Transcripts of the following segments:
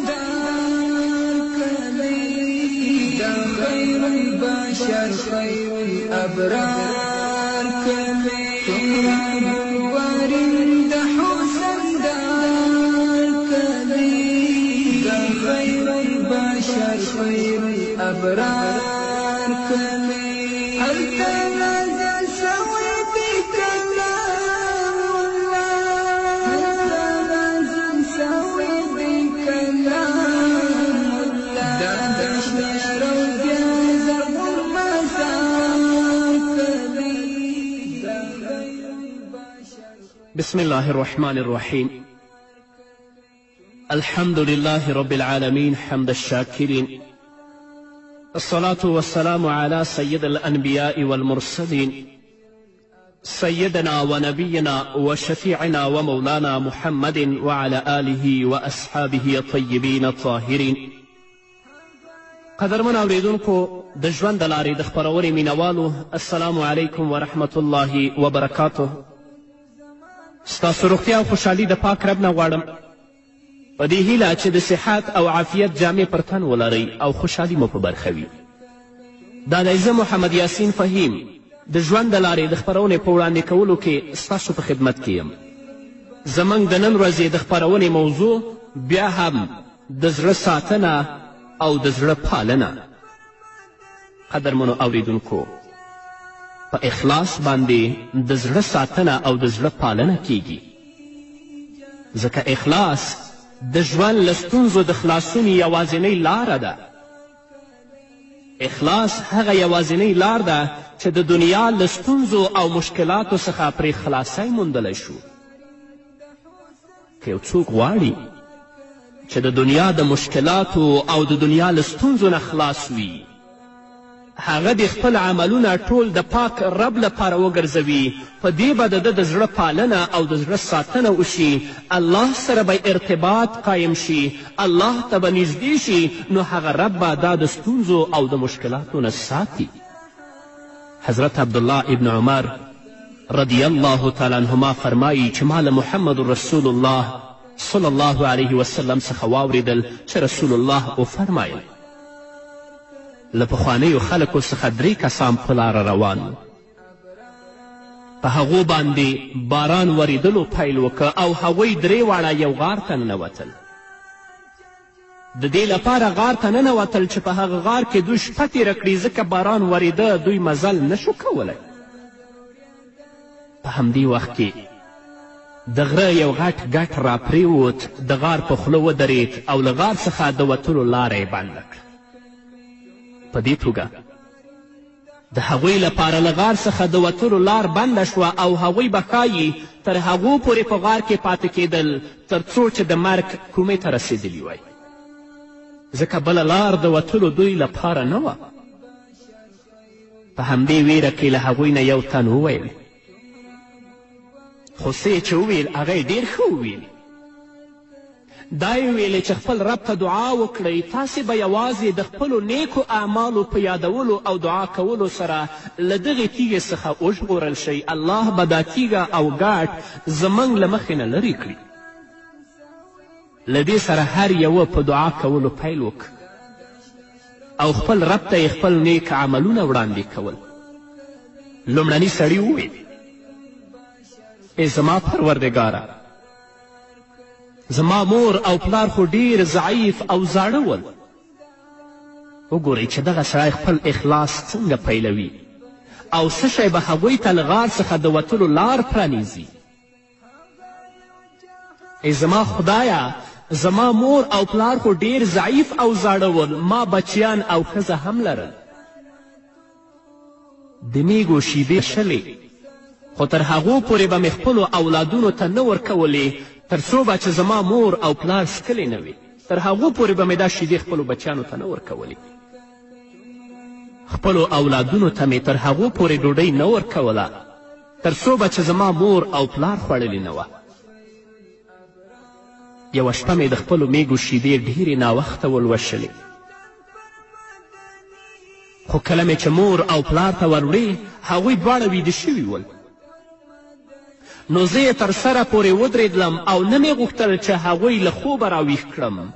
دا کلی، د خیر البشر خیر الابرار کلی، څومره ورین د حسن دا کلی، د خیر البشر خیر الابرار کلی. هلته نازل سوی دی کلام الله، هلته نازل سوی دی کلام الله، دا د شنه او بیا زرغون مزار کلی، د خیر البشر. بسم الله الرحمن الرحيم. الحمد لله رب العالمين، حمد الشاكرين، الصلاة والسلام على سيد الأنبياء والمرسلين، سيدنا ونبينا وشفيعنا ومولانا محمد وعلى آله وأصحابه الطيبين الطاهرين. قدرمن اوریدونکو، د ژوند د لارې د خپرونې مینوالو، السلام علیکم ورحمت الله وبرکاته. ستاسو روغتیا او خوشحالي د پاک رب نه غواړم، په دې هیله چې د صحت او عافیت جامې پر تن ولرئ او خوشحالي مو په برخه وي. دا دی زه محمد یاسین فهیم د ژوند د لارې د خپرونې په وړاندې کولو کې ستاسو په خدمت کې یم. زموږ د نن ورځې د خپرونې موضوع بیا هم د زړه ساتنه او د زړه پالنه. قدرمنو اوریدونکو، په اخلاص باندې د زړه ساتنه او د زړه پالنه کیږي، ځکه اخلاص د ژوند له ستونزو د خلاصون یوازینۍ لاره ده. اخلاص هغه یوازینۍ لار ده چې د دنیا له ستونزو او مشکلاتو څخه پرې خلاصی موندلی شو. که یو څوک غواړي چې د دنیا د مشکلاتو او د دنیا له ستونزو نه خلاص وي، هغه دې خپل عملونه ټول د پاک رب لپاره وګرځوي. په دې به د ده د زړه پالنه او د زړه ساتنه وشي، الله سره به ارتباط قایم شي، الله ته به نږدې شي، نو هغه رب به دا د ستونزو او د مشکلاتو نه ساتي. حضرت عبدالله ابن عمر رضی الله تعالی عنهما فرمایي چې ما له محمد رسول الله صلی الله علیه وسلم څخه واورېدل چې رسول الله وفرمایل: له پخوانیو خلکو څخه درې کسان په لاره روان وو، په هغو باندې باران ورېدلو پیل وکړ او هغوی درې واړه یو غار ته ننوتل. د دې لپاره غار ته ننوتل چې په هغه غار کې دوی شپه تېره کړي، ځکه باران ورېده، دوی مزل نشو کولی. په همدې وخت کې د غره یو غټ ګټ راپرېوت، د غار په خوله ودرېد او له غار څخه د وتلو لاره یې بنده کړه. په دې توګه د هغوی لپاره له غار څخه د وتلو لار بنده شوه او هغوی به ښایي تر هغو پورې په غار کې پاتې کېدل تر څو چې د مرګ کومې ته رسېدلي وای، ځکه بله لار د وتلو دوی لپاره نه وه. په همدې ویره کې له هغوی نه یو تن وویل، خو څه یې چې وویل هغه یې ډېر ښه وویل. دا یې ویلې چې خپل رب ته دعا وکړئ، تاسې به یوازې د خپلو نیکو اعمالو په یادولو او دعا کولو سره له دغې تیږې څخه وژغورل شئ. الله به دا تیږه او ګاټ زموږ له مخې نه لرې کړي. له دې سره هر یوه په دعا کولو پیل وکړ او خپل رب ته یې خپل نیک عملونه وړاندې کول. لومړني سړي وویل: ای زما پروردګاره، زما مور او پلار خو ډیر ضعیف او زاړه ول. وګورئ چې دغه سړی خپل اخلاص څنګه پیلوي او څه شی به هغوی ته له غار څخه د وتلو لار پرانیزي. ای زما خدایه، زما مور او پلار خو ډیر ضعیف او زاړه ول، ما بچیان او ښځه هم لرل، د میږو شیدې شلې، خو تر هغو پورې به مې خپلو اولادونو ته نه ورکولې تر څو به چې زما مور او پلار څکلې نه وي. تر هغو پورې به مې دا شیدې خپلو بچیانو ته نه ورکولې. خپلو اولادونو ته مې تر هغو پورې ډوډۍ نه ورکوله تر څو به چې زما مور او پلار خوړلې نه وه. یوه شپه مې د خپلو میږو شیدې ډېرې ناوخته ولوشلې، خو کله مې چې مور او پلار ته وروړې هغوی دواړه ویده شوي ول، نو زه یې تر سره پورې ودرېدلم او نه مې غوښتل چې هغوی له خوبه راویښ کړم.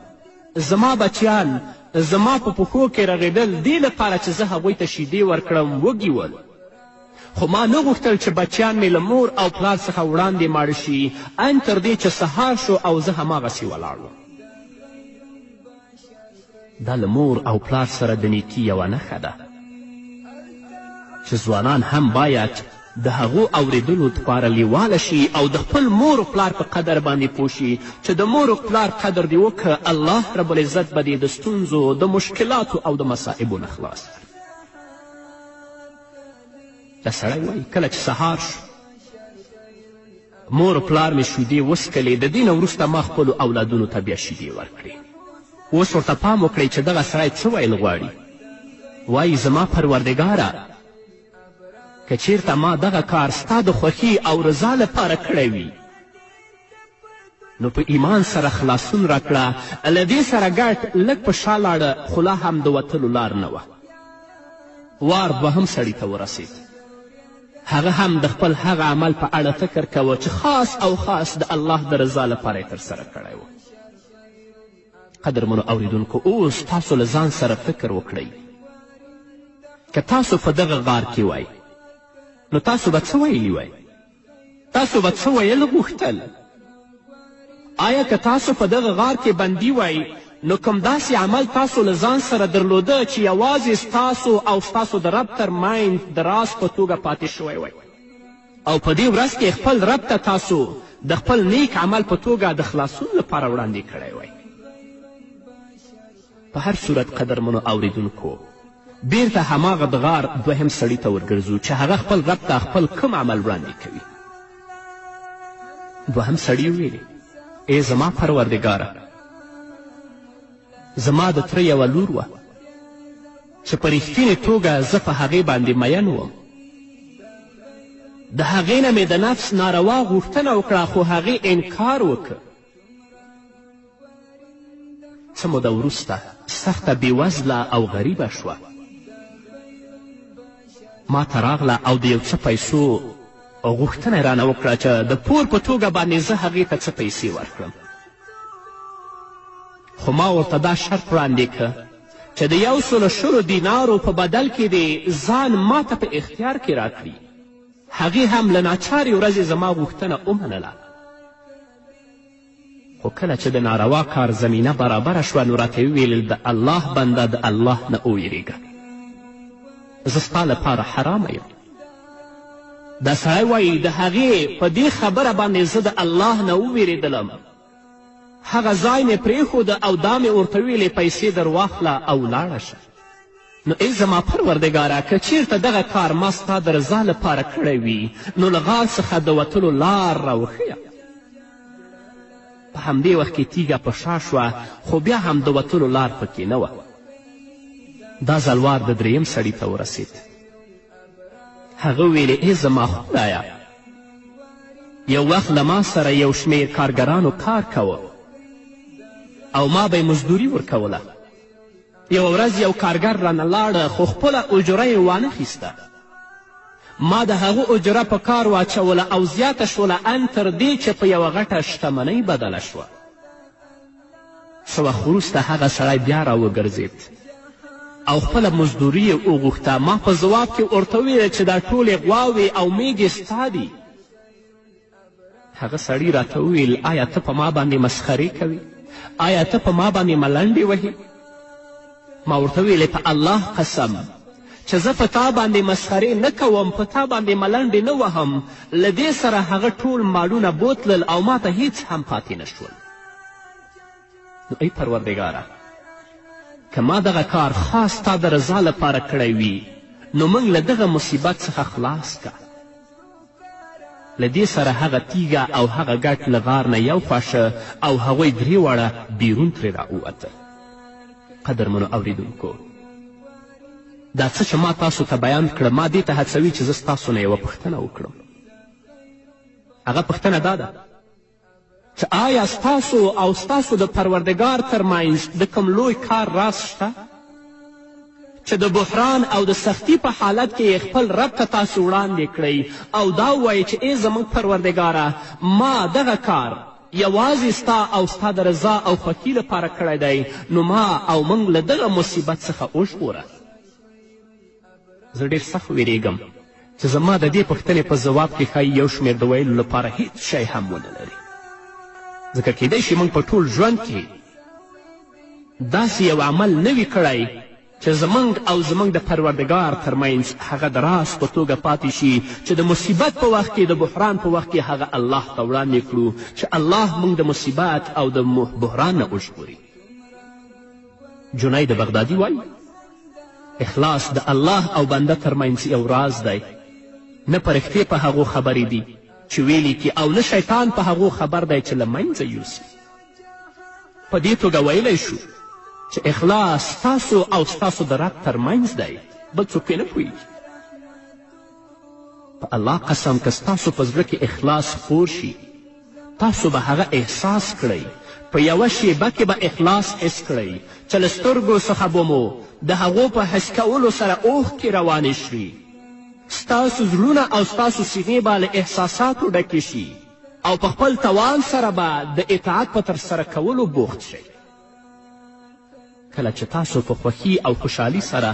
زما بچیان زما په پښو کې رغېدل، دې لپاره چې زه هغوی ته شیدې ورکړم وږي ول، خو ما نه غوښتل چې بچیان مې له مور او پلار څخه وړاندې ماړه شي، ان تر دې چې سهار شو او زه هماغسې ولاړ وم. دا له مور او پلار سره د نیکي یوه نښه ده چې ځوانان هم باید د هغو اورېدلو دپاره لیواله شي او د خپل مور و پلار په قدر باندې پوه شي چې د مور و پلار قدر دې وکړه، الله رب العزت به دې د ستونزو، د مشکلاتو او د مصائبو نه خلاص کړي. دا سړی وایي کله چې سهار شو مور و پلار مې شیدې وڅکلې، د دې نه وروسته ما خپلو اولادونو ته بیا شیدې ورکړې. اوس ورته پام وکړئ چې دغه سړی څه ویل غواړي. وایي زما پروردګاره، که چیرته ما دغه کار ستا د خوښي او رضا لپاره کړی وي نو په ایمان سره خلاصون راکړه. له دې سره ګټ لږ په شا لاړه، خو لا هم د وتلو لار نه وه. وار دوهم سړي ته ورسید. هغه هم د خپل هغه عمل په اړه فکر کوه چې خاص او خاص د الله د رضا لپاره یې ترسره کړی و. قدرمنو اوریدونکو، اوس تاسو له ځان سره فکر وکړئ، که تاسو په دغه غار کې وای نو تاسو به څه ویلي وای؟ تاسو به څه ویل غوښتل؟ آیا که تاسو په دغه غار کې بندي وای نو کوم داسې عمل تاسو له ځان سره درلوده چې یوازې ستاسو او ستاسو د رب تر منځ د راز په توګه پاتې شوی وای او په دې ورځ کې خپل رب ته تاسو د خپل نیک عمل په توګه د خلاصون لپاره وړاندې کړی وای؟ په هر صورت قدرمنو اوریدونکو، بیرته هماغه د غار دوهم سړي ته ورګرځو چې هغه خپل رب ته خپل کوم عمل وړاندې کوي. دوهم سړي وویلې ای زما پروردګاره، زما د تره یوه لور وه چې په رښتینې توګه زه په هغې باندې مین وم. د هغې نه مې د نفس ناروا غوښتنه وکړه، خو هغې انکار وکړ. څه موده وروسته سخته بېوزله او غریبه شوه. ما ته راغله او د یو څه پیسو غوښتنه یې رانه وکړه چې د پور په توګه باندې زه هغې ته څه پیسې ورکړم. خو ما ورته دا شرط وړاندې که چې د 120 دینارو په بدل کې دې ځان ما ته په اختیار کې راکړي. هغې هم له ناچارې ورځې زما غوښتنه ومنله. خو کله چې د ناروا کار زمینه برابره شوه نو راته یې وویل د الله بنده، د الله نه وویرېږه، زه ستا لپاره حرامه یم. دا سړی وایي د هغې په دې خبره باندې زه د الله نه وویرېدلم، هغه ځای مې پرېښوده او دا مې ورته وویلې پیسې در واخله او لاړه شه. نو ای زما پروردګاره، که چیرته دغه کار ما ستا د رضا لپاره کړی وي نو له غار څخه د وتلو لار راوښیه. په همدې وخت کې تیږه په شا شوه، خو بیا هم د وتلو لار پکې نه وه. دا ځل وار د دریم سړي ته ورسید. هغه ویلې ای زما خدایه، یو وخت له ما سره یو شمیر کارګرانو کار کوه او ما به یې مزدوري ورکوله. یوه ورځ یو کارګر رانه لاړه، خو خپله اجوره یې وانه خیسته. ما د هغه اجوره په کار واچوله او زیاته شوله، ان تر دې چې په یوه غټه شتمنۍ بدله شوه. څه وخت وروسته هغه سړی بیا راوګرځېد او خپله مزدوري یې وغوښته. ما په ځواب کې ورته وویل چې دا ټولې غواوې او میږې ستا دي. هغه سړي راته وویل آیا ته په ما باندې مسخرې کوې؟ آیا ته په ما باندې ملنډې وهې؟ ما ورته وویلې په الله قسم چې زه په تا باندې مسخرې نه کوم، په تا باندې ملنډې نه وهم. له دې سره هغه ټول مالونه بوتلل او ما ته هیڅ هم پاتې نه شول. نو ای پروردګاره، که ما دغه کار خاص ستا د رضا لپاره کړی وي نو موږ له دغه مصیبت څخه خلاص که. له دې سره هغه تیږه او هغه ګټ له غار نه یو خوا شه او هغوی درې واړه بیرون ترې راووتل. قدرمنو اوریدونکو، دا څه چې ما تاسو ته بیان کړه ما دې ته هڅوي چې زه ستاسو نه یوه پوښتنه وکړم. هغه پوښتنه دا ده چې آیا ستاسو او ستاسو د پروردګار ترمنځ د کوم لوی کار راز شته چې د بحران او د سختی په حالت کې یې خپل رب ته تاسو وړاندې کړئ او دا ووایئ چې ای زموږ پروردګاره، ما دغه کار یوازې ستا او ستا د رضا او خوښي لپاره کړی دی، نو ما او موږ له دغه مصیبت څخه وژغوره. زه ډېر سخت ویرېږم چې زما د دې پوښتنې په ځواب کې ښایي یو شمېر د ویلو لپاره هیڅ شی هم ونه لري، ځکه کیدای شي موږ په ټول ژوند کې داسې یو عمل نه وي کړی چې زموږ او زموږ د پروردګار ترمنځ هغه د راز په توګه پاتې شي، چې د مصیبت په وخت کې، د بحران په وخت کې هغه الله ته وړاندې کړو چې الله موږ د مصیبت او د بحران نه وژغوري. جنید بغدادي وایي اخلاص د الله او بنده ترمنځ یو راز دی، نه پرښتې په هغو خبرې دي چې ویلیکي او نه شیطان په هغو خبر دی چې له منځه یوسي. په دې توګه ویلی شو چې اخلاص ستاسو او ستاسو د رب ترمنځ دی، بل څوک پرې نه پوهیږي. په الله قسم که ستاسو په زړه کې اخلاص خپور شي، تاسو به هغه احساس کړئ، په یوه شیبه کې به اخلاص حس کړئ چې له سترګو څخه به مو د هغو په حس کولو سره اوښکې روانې شي، ستاسو زړونه او ستاسو سینې به له احساساتو ډکې شي او په خپل توان سره به د اطاعت په ترسره کولو بوخت شئ. کله چې تاسو په خوښي او خوشحالي سره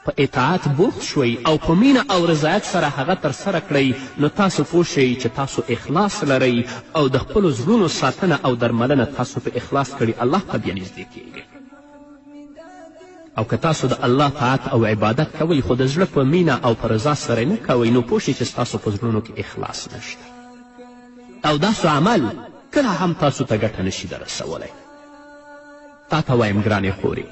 په اطاعت بوخت شوئ او په مینه او رضایت سره هغه ترسره کړئ، نو تاسو پوه شئ چې تاسو اخلاص لرئ او د خپلو زړونو ساتنه او درملنه تاسو په اخلاص کړي، الله ته بیا نږدې کیږئ. او که تاسو د الله طاعت او عبادت کوئ خو د زړه په مینه او په رضا سره نه کوئ، نو پوه شئ چې ستاسو په زړونو کې اخلاص نشته او داسو عمل کله هم تاسو ته ګټه نشي درسولی. تا ته وایم ګرانې خورې،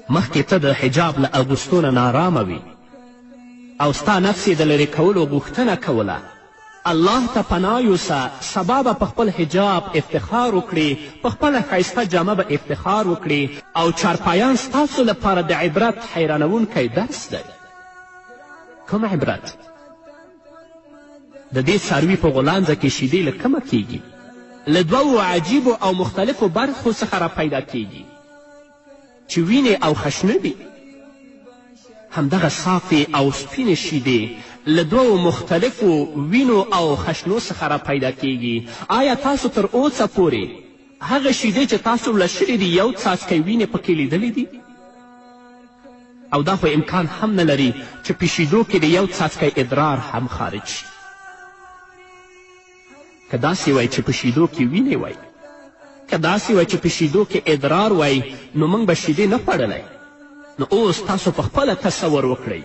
مخکې ته د حجاب له اغوستو نه نارامه وي او ستا نفس یې د لرې کولو غوښتنه کوله، الله ته پناه یوسه، سبا به په خپل حجاب افتخار وکړې، په خپله ښایسته جامه به افتخار وکړې او چارپایان ستاسو لپاره د عبرت حیرانوونکی درس دی. کوم عبرت؟ د دې څاروي په غولانځه کې شیدې له کومه کیږي؟ له دوو عجیبو او مختلفو برخو څخه را پیدا کیږي چې وینې او خشنه دي. همدغه صافې او سپینې شیدې له دوو مختلفو وینو او خشنو څخه را پیدا کیږي. آیا تاسو تر اوسه پورې هغه شیدې چې تاسو لشلې دي یو څاڅکی وینې پکې لیدلې دي؟ او دا خو امکان هم نه لري چې په شیدو کې د یو څاڅکی ادرار هم خارج شي. که داسې وای چې په شیدو کې وینې وای، که داسې وای چې په شیدو کې ادرار وای، نو موږ به شیدې نه خوړلی. نو اوس تاسو په خپله تصور وکړئ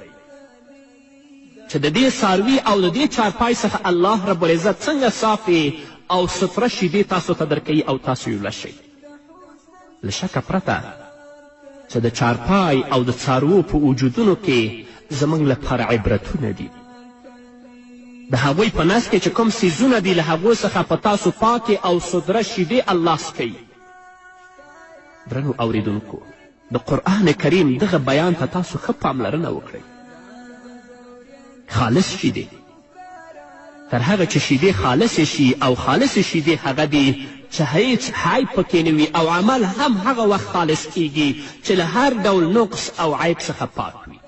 چې د دې څاروي او د دې چارپای څخه الله رب العزت څنګه صافې او ستره شیدې تاسو ته درکوي او تاسو یې لشئ. له شکه پرته چې د چارپای او د څاروو په وجودونو کې زموږ لپاره عبرتونه دي. د هغوی په نس کې چې کوم څیزونه دي له هغو څخه په تاسو پاکې او سدره شیدې الله څکوي. درنو اوریدونکو، د قرآن کریم دغه بیان ته تاسو ښه پاملرنه وکړئ. خالص شیدې، تر هغه چې شیدې خالصې شي، او خالصې شیدې هغه دي چې هیڅ عیب پکې نه وي، او عمل هم هغه وخت خالص کیږي چې له هر ډول نقص او عیب څخه پاک وي.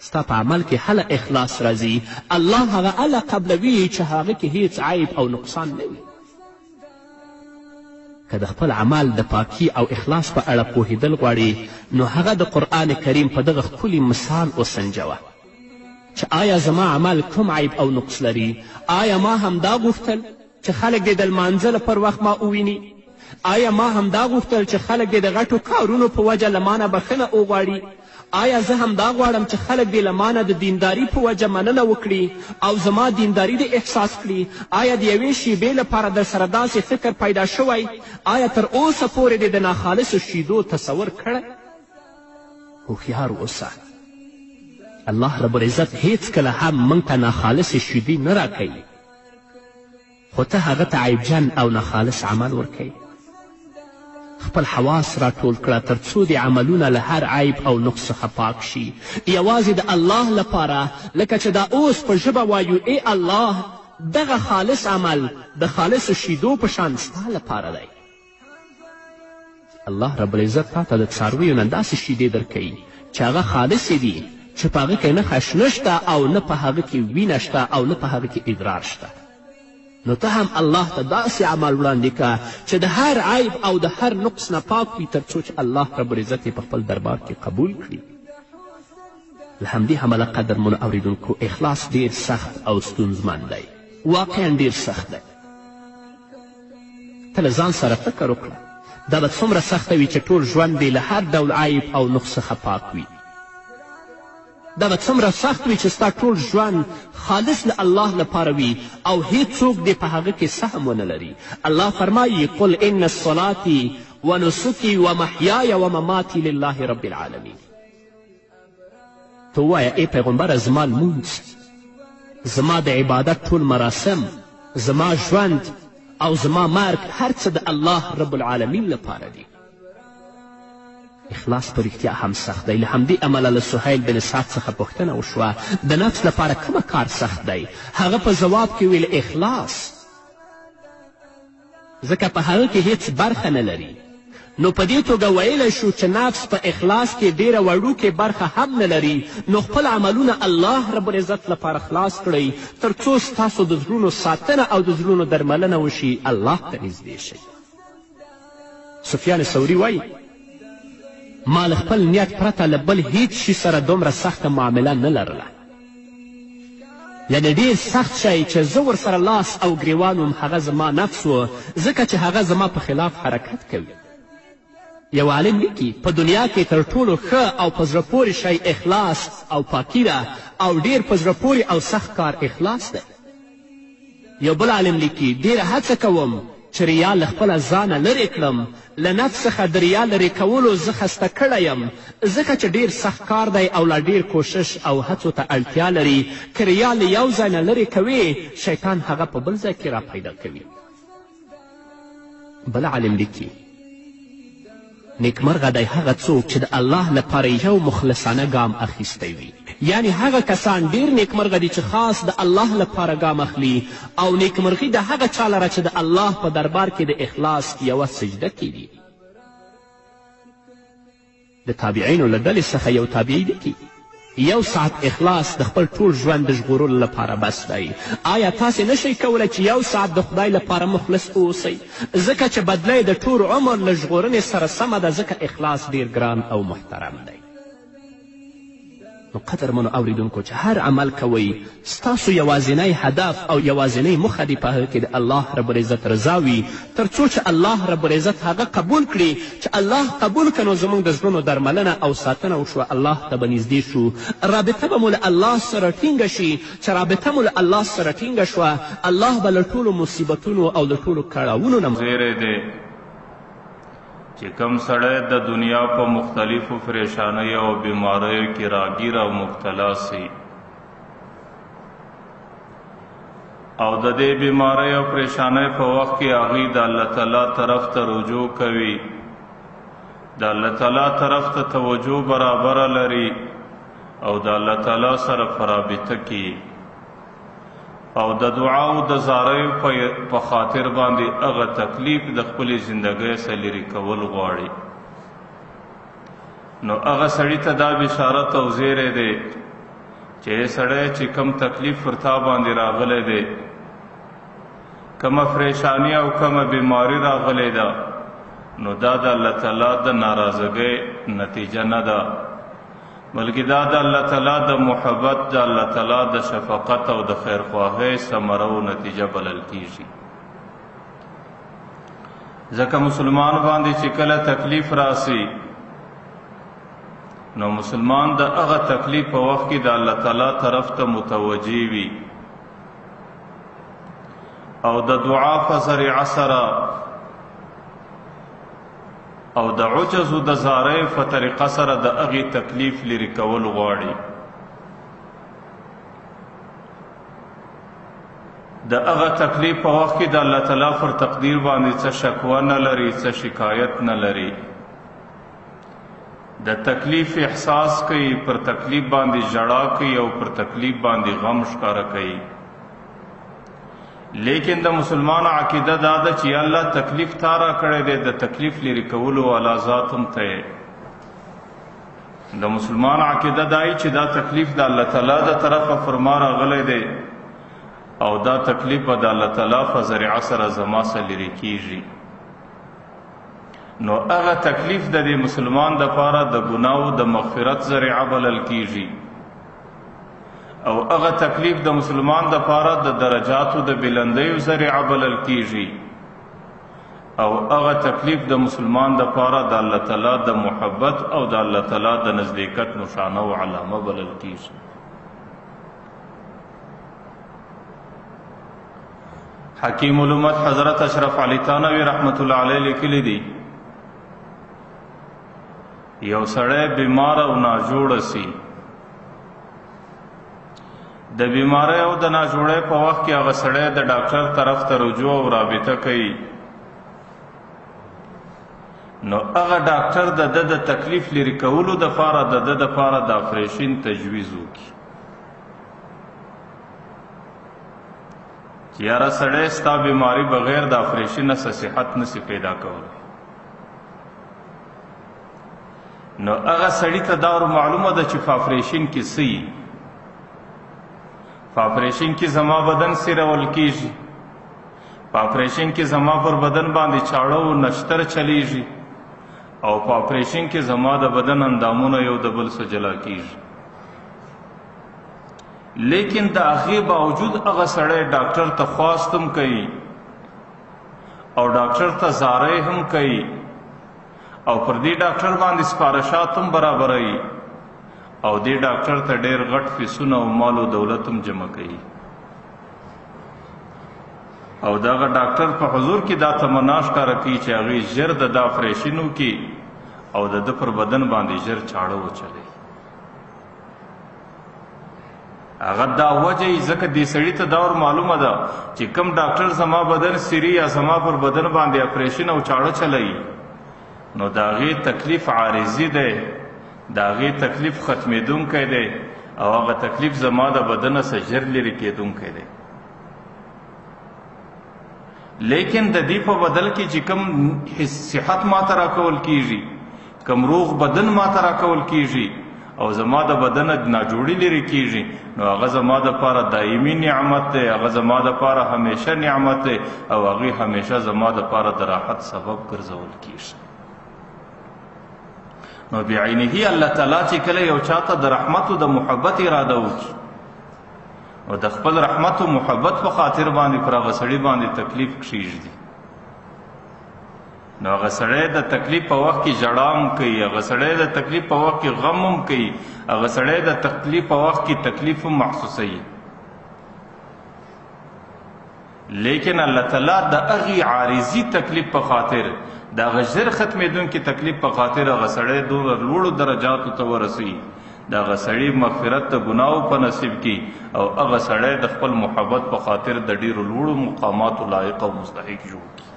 ستا په عمل کې هله اخلاص راځي، الله هغه هله قبلوي چې هغه کې هیڅ عیب او نقصان نه وي. که د خپل عمل د پاکي او اخلاص په اړه پوهېدل غواړي، نو هغه د قرآن کریم په دغه ښکلي مثال وسنجوه چې آیا زما عمل کوم عیب او نقص لري؟ آیا ما همدا غوښتل چې خلک دې د لمانځه پر وخت ما وویني؟ آیا ما همدا غوښتل چې خلک دې د غټو کارونو په وجه له مانه بښنه وغواړي؟ آیا زه همدا غواړم چې خلک دې له مانه د دینداری په وجه مننه وکړي او زما دینداری دې احساس کړي؟ آیا د یوې شیبې لپاره در سره داسې فکر پیدا شوی؟ آیا تر اوسه پورې دې د ناخالصو شیدو تصور کړی؟ هوښیار اوسه. الله رب العزت هیڅکله هم موږ ته ناخالصې شیدې نه راکوي، خو ته هغه ته عیبجن او ناخالص عمل ورکوي. خپل حواس راټول کړه تر څو دې عملونه له هر عیب او نقص څخه پاک شي، یوازې د الله لپاره، لکه چې دا اوس په ژبه وایو، ای الله، دغه خالص عمل د خالصو شیدو په شان ستا لپاره دی. الله رب العزت تا ته د څارویو نه داسې شیدې درکوي چې هغه خالصې دي، چې په هغه کې نه خشنه شته او نه په هغه کې وینه شته او نه په هغه کې ادرار شته. نو ته هم الله ته داسې عمل وړاندې که چې د هر عیب او د هر نقص نه پاک وي، تر څو چې الله رب العزت یې په خپل دربار کې قبول کړي. له همدې امله قدرمنو اوریدونکو، اخلاص ډیر سخت او ستونزمن دی، واقعا ډیر سخت دی. ته له ځان سره فکر وکړه، دا به څومره سخته وي چې ټول ژوند دې له هر ډول عیب او نقص څخه پاک وي. دا به څومره سخت وي چې ستا ټول ژوند خالص له الله لپاره وي او هیڅوک دې په هغه کې سهم ونه لري. الله فرمایي: قل ان صلاتي ونسکي ومحیای ومماتي لله رب العالمین. ته ووایه ای پیغمبره، زما لمونځ، زما د عبادت ټول مراسم، زما ژوند او زما مرګ، هر څه د الله رب العالمین لپاره دي. اخلاص په رښتیا هم سخت دی. له همدې امله له سهیل بن سعد څخه پوښتنه وشوه، د نفس لپاره کومه کار سخت دی؟ هغه په ځواب کې ویل: اخلاص، ځکه په هغه کې هیڅ برخه نه لري. نو په دې توګه ویلی شو چې نفس په اخلاص کې ډیره وړوکې برخه هم نه لري. نو خپل عملونه الله رب العزت لپاره خلاص کړئ، تر څو ستاسو د زړونو ساتنه او د زړونو درملنه وشي، الله ته نږدې شئ. سفیان ثوري وایي: ما له خپل نیت پرته له بل هیڅ شي سره دومره سخته معامله نه لرله. یعنې ډیر سخت شی چې زه ورسره لاس او ګریوان وم هغه زما نفس و، ځکه چې هغه زما په خلاف حرکت کوي. یو عالم لیکي: په دنیا کې تر ټولو ښه او په زړه پورې شی اخلاص او پاکي ده، او ډیر په زړه پورې او سخت کار اخلاص دی. یو بل عالم لیکي: ډیره هڅه کوم چې ریا له خپله ځانه لرې کړم، له نفس څخه د ریا لرې کولو زه خسته کړی یم، ځکه چې ډیر سخت کار دی او لا ډیر کوشش او هڅو ته اړتیا لري. که ریا له یو ځای نه لرې کوې، شیطان هغه په بل ځای کې را پیدا کوي. بل عالم لیکي: نیکمرغه دی هغه څوک چې د الله لپاره یو مخلصانه ګام اخیستی وي. یعنی هغه کسان ډیر نیکمرغه دي چې خاص د الله لپاره ګام اخلي، او نیکمرغي د هغه چا لره چې د الله په دربار کې د اخلاص یوه سجده کیږي. د تابعینو له ډلې څخه یو تابعي لیکي: یو ساعت اخلاص د خپل ټول ژوند د ژغورلو لپاره بس دی. آیا تاسې نشئ کولی چې یو ساعت د خدای لپاره مخلص اوسئ؟ ځکه چې بدله یې د ټول عمر له ژغورنې سره سمه ده، ځکه اخلاص ډیر ګران او محترم دی. نو قدرمنو اوریدونکو، چې هر عمل کوئ، ستاسو یوازینی هدف او یوازینۍ موخه دې په هغه کې د الله رب العزت رضا وي، تر څو چې الله رب العزت هغه قبول کړي. چې الله قبول کړه نو زموږ د زړونو درملنه او ساتنه وشوه، الله ته به نږدې شو، رابطه به مو له الله سره ټینګه شي. چې رابطه مو له الله سره ټینګه شوه، الله به له ټولو مصیبتونو او له ټولو کړاوونو نه زیری دی چې کوم سړی د دنیا په مختلفو پریشانیو او بیماریو کې راګیر او مبتلا سي او د دې بیمارۍ او پریشانۍ په وخت کې هغوی د الله تعالی طرف ته رجوع کوي، د الله تعالی طرف ته توجه برابره لري او د الله تعالی سره په رابطه کې او د دعا او د زاریو په خاطر باندې هغه تکلیف د خپلې زندګۍ څخه لرې کول غواړي، نو هغه سړي ته دا بشارت او زیری دی چې سړی چې کم تکلیف پر تا باندې راغلی دی، کومه پریشانی او کومه بیماری راغلی ده، نو دا د الله تعالی د ناراضګۍ نتیجه نه ده، بلکې دا د الله تعالی د محبت، د الله تعالی د شفقت او د خیرخواهۍ ثمره او نتیجه بلل کیږي. ځکه مسلمان باندې چې کله تکلیف راسي، نو مسلمان د هغه تکلیف په وخت کې د الله تعالی طرف ته متوجه وي او د دعا په ذریعه سره او د عجز او د زارۍ په طریقه سره د هغې تکلیف لرې کول غواړي. د هغه تکلیف په وخت کې د الله تعالی پر تقدیر باندې څه شکوه نه لري، څه شکایت نه لري، د تکلیف احساس کوي، پر تکلیف باندې ژړا کوي او پر تکلیف باندې غم ښکاره کوي. لیکن د مسلمان عقیده دا ده چې الله تکلیف تا را کړی دی، د تکلیف لرې کولو والا ذات هم ته یې. د مسلمان عقیده دا چې دا تکلیف د الله تعالی د طرفه پر ما راغلی دی او دا تکلیف به د الله تعالی په ذریعه سره زما سره لرې کیږي. نو هغه تکلیف د دې مسلمان دپاره د ګناو د مغفرت ذریعه بلل کیږي، او هغه تکلیف د مسلمان دپاره د درجاتو د بلندیو ذریعه بلل کیږي، او هغه تکلیف د مسلمان دپاره د الله تعالی د محبت او د الله تعالی د نزدېکت نشانه او علامه بلل کیږي. حکیم الامت حضرت اشرف علی تانوی رحمت الله علیه لیکلی دی، یو سړی بیمار او ناجوړ سي، د بیماری او د ناجوړۍ په وخت کې هغه سړی د ډاکټر طرف ته رجوع او رابطه کوي، نو هغه ډاکټر د ده د تکلیف لرې کولو دپاره د ده دپاره د اپریشن تجویز وکړي چې یاره سړی ستا بیماری بغیر د اپریشن څخه صحت نسی پیدا کولی. نو هغه سړي ته دا ور معلومه ده چې په اپریشن کې څه وي، په اپریشن کې زما بدن سیرول کیږي، په اپریشن کې زما پر بدن باندې چاړه او نشتر چلیږي، او په اپریشن کې زما د بدن اندامونه یو د بل سره جلا کیږي. لیکن د هغې باوجود هغه سړی ډاکټر ته خواست هم کوي او ډاکټر ته زارۍ هم کوي او پر دې ډاکټر باندې سفارشات هم برابروي او دې ډاکټر ته ډېر غټ فیسونه او مال او دولت هم جمع کوي، او دغه ډاکټر په حضور کې دا تمنا ښکاره کوي چې هغوی ژر د ده اپریشن وکړي او د ده پر بدن باندې ژر چاړه وچلوي. هغه دا وجه یې ځکه دې سړي ته دا ور معلومه ده چې کوم ډاکټر زما بدن سیري یا زما پر بدن باندې اپریشن او چاړه چلوي، نو د هغې تکلیف عارضي دی، د هغې تکلیف ختمېدونکی دی، او هغه تکلیف زما د بدنه څخه ژر لرې کېدونکی دی. لیکن د دې په بدل کې چې کوم صحت ماته راکول کیږي، کوم روغ بدن ماته راکول کیږي او زما د بدن ناجوړي لرې کیږي، نو هغه زما دپاره دایمي نعمت دی، هغه زما دپاره همیشه نعمت دی، او هغې همیشه زما دپاره د راحت سبب ګرځول کیږي. نو بعینه الله تعالی چې کله یو چاته د رحمت او د محبت اراده وکړي، او د خپل رحمت او محبت په خاطر باندې پر هغه سړي باندې تکلیف کښېږدي، نو هغه سړی د تکلیف په وخت کې ژړا هم کوي، هغه سړی د تکلیف په وخت کې غم هم کوي، هغه سړی د تکلیف په وخت کې تکلیف هم محسوسوي. لیکن الله تعالی د هغې عارضي تکلیف په خاطر، د هغه ژر ختمېدونکي تکلیف په خاطر هغه سړی دومره لوړو درجاتو ته ورسوي، د هغه سړي مغفرت د ګناو په نصیب کی، او هغه سړی د خپل محبت په خاطر د ډېرو لوړو مقاماتو لایق او مستحق جوړ کړي.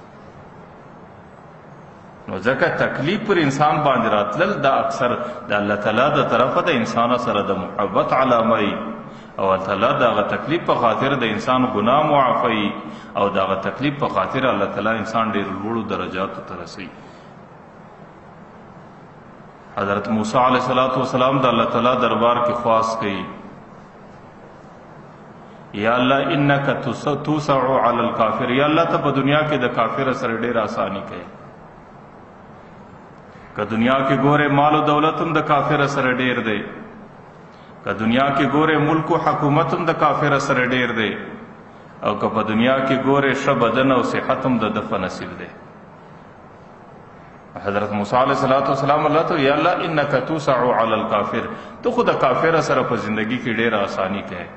نو ځکه تکلیف پر انسان باندې راتلل دا اکثر د الله تعالی د طرفه د انسان سره د محبت علامه وي، او الله تعالی د هغه تکلیف په خاطر د انسان ګناه معافوي، او د هغه تکلیف په خاطر الله تعالی انسان ډېرو لوړو درجاتو ته رسوي. حضرت موسی علیه الصلاة والسلام د الله تعالی دربار کې خواست کوي، یا الله انک توسع علی الکافر، یا الله ته په دنیا کې د کافر سره ډېر آسانی کوي. که دنیا کې ګوره مال او دولت هم د کافر سره ډېر دی، که دنیا کې ګوره ملک او حکومت هم د کافر سره ډېر دی، او که په دنیا کې ګوره ښه بدن او صحت هم د ده په نصیب دی. حضرت موسی علیه الصلاة والسلام الله ته یا الله انک توسع علی الکافر، ته خو د کافر سره په زندگی کې ډېره آسانی کوې.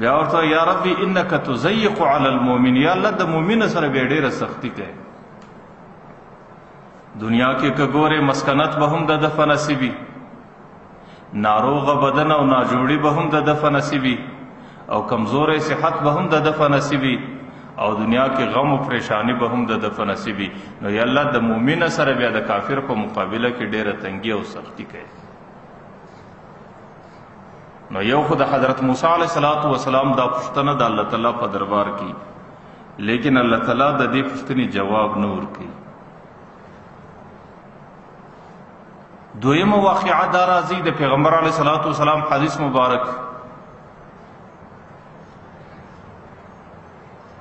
بیا ورته یا ربي انک تضیق علی المؤمن، یا الله د مؤمن سره بیا ډېره سختی کوې. دنیا کې که ګورې مسکنت به هم د ده په نصیبي، ناروغ بدن او ناجوړي به هم د ده په نصیبي، او کمزوری صحت به هم د ده په نصیبي، او دنیا کې غم او پریشانی به هم د ده په نصیبي. نو یا الله د مؤمن سره بیا د کافر په مقابله کې ډېره تنګي او سختی کوي. نو یو خو د حضرت موسی علیه الصلاة والسلام دا پوښتنه د الله تعالی په دربار کې، لیکن الله تعالی د دې پوښتنې جواب نه ورکوي. دویمه واقعه دا راځي د پیغمبر علیه الصلاة والسلام حدیث مبارک.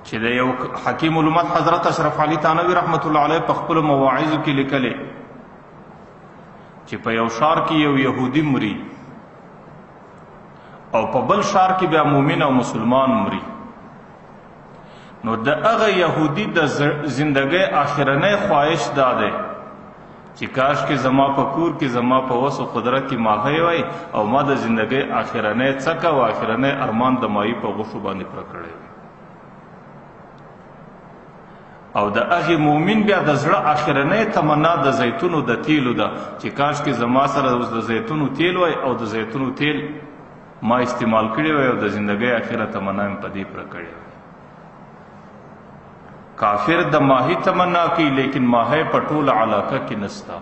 چې د یو حکیم الامت حضرت اشرف علي تانوي رحمت الله علیه په خپلو مواعظو کې لیکلی چې په یو ښار کې یو یهودي مري او په بل ښار کې بیا مؤمن او مسلمان مري، نو د هغه یهودي د زندګۍ آخرنی خواهش دا دی چې کاش کې زما په کور کې زما په وس او قدرت کې ماهی وای او ما د زندګۍ آخرنی څکه او آخرنی ارمان د ماهي په غوښو باندې پوره کړی وای. او د هغې مؤمن بیا د زړه آخرنۍ تمنا د زیتونو د تیلو ده چې کاش کې زما سره اوس د زیتونو تیل وای او د زیتونو تیل ما استعمال کړی وای او د زندګۍ آخره تمنا مې په دې پوره کړې وای. کافر د ماهي تمنا کوي، لیکن ماهی په ټوله علاقه کې نسته.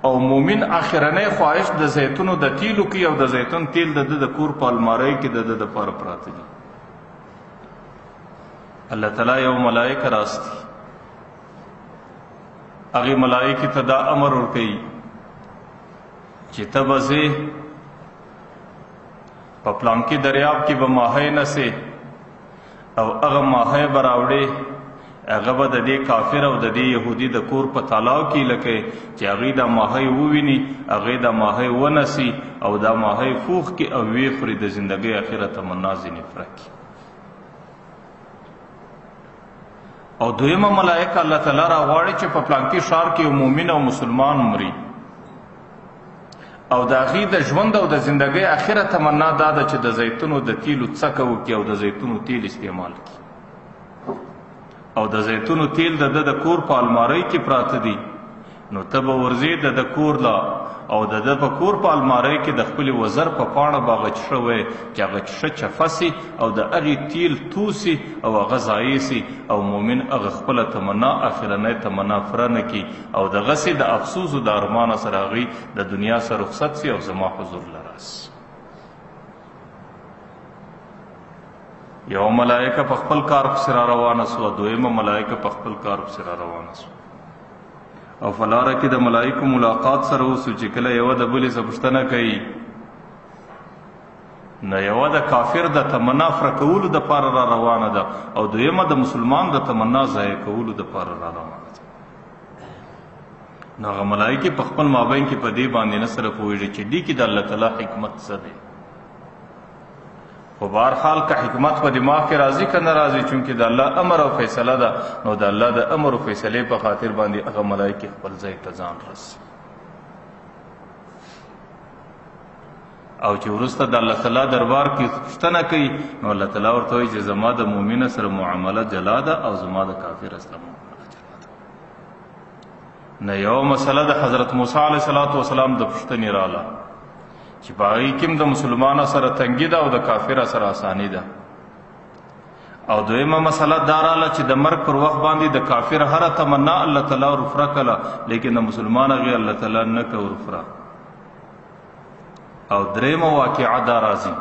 او مؤمن آخرنۍ خواهش د زیتونو د تیلو کوي او د زیتون تیل د ده د کور په المارۍ کې د ده دپاره پراته دي. الله تعالی یو ملائکه راستي، هغې ملائکې ته دا امر ورکوي چې ته به ځې په پلانکي دریاب کې به ماهی نسې او هغه ماهی به راوړې، هغه به د دې کافر او د دې یهودي د کور په تالاو کې لکه چې هغوی دا ماهی وویني، هغوی دا ماهی ونسي او دا ماهی فوخ کړي او ویې خوري، د زندګۍ اخره تمنا ځینې پوره کړي. او دویمه ملائکه الله تعالی راغواړي چې په پلانکي ښار کې یو مؤمن او مسلمان مري او د هغې د ژوند او د زندګۍ اخره تمنا دا ده چې د زیتونو د تیلو څکه وکړي او د زیتونو تیل استعمال کړي، او د زیتونو تیل د ده د کور په المارۍ کې پراته دي، نو ته به ورځې د ده کور له او د ده په کور په المارۍ کې د خپلې وزر په پاڼه به هغه چښه وی چې هغه چښه چفه سي او د هغې تیل توسي او هغه ضایع سي او مؤمن هغه خپله تمنا آخرنۍ تمنا پوره نه کړي او دغسې د افسوس او د ارمانه سره هغوی د دنیا سره رخصت سي او زما حضور له راسي. یوه ملائکه په خپل کار پسې را روانه سوه، دویمه ملائکه په خپل کار پسې را روانه سوه، او په لاره کې د ملائکو ملاقات سره وسو چې کله یوه د بلې څخه پوښتنه کوي، نو یوه د کافر د تمنا فره کولو دپاره را روانه ده او دویمه د مسلمان د تمنا ضایع کولو دپاره را روانه ده. نو هغه ملائکې په خپل مابین کې په دې باندې نه سره پوهېږي چې دې کې د الله تعالی حکمت څه دی. خو بهرحال که حکمت په دماغ کې راځي که نه راځي، چونکې د الله امر او فیصله ده، نو د الله د امر او فیصلې په خاطر باندې هغه ملائکې خپل ځای ته ځان رسي. او چې وروسته د الله تعالی دربار کې پوښتنه کوي، نو الله تعالی ورته وایي چې زما د مؤمن سره معامله جلا ده او زما د کافر سره معامله جلا ده. نه یوه مسله د حضرت موسی علیه السلام د پوښتنې راله چې په هغې کې هم د مسلمانو سره تنګي ده او د کافر سره اساني ده. او دویمه مسله دا راله چې د مرګ پر وخت باندې د کافر هره تمنا الله تعالی ورفره کړه، لیکن د مسلمان هغې الله تعالی نه که ورفره. او درېیمه واقعه دا راځي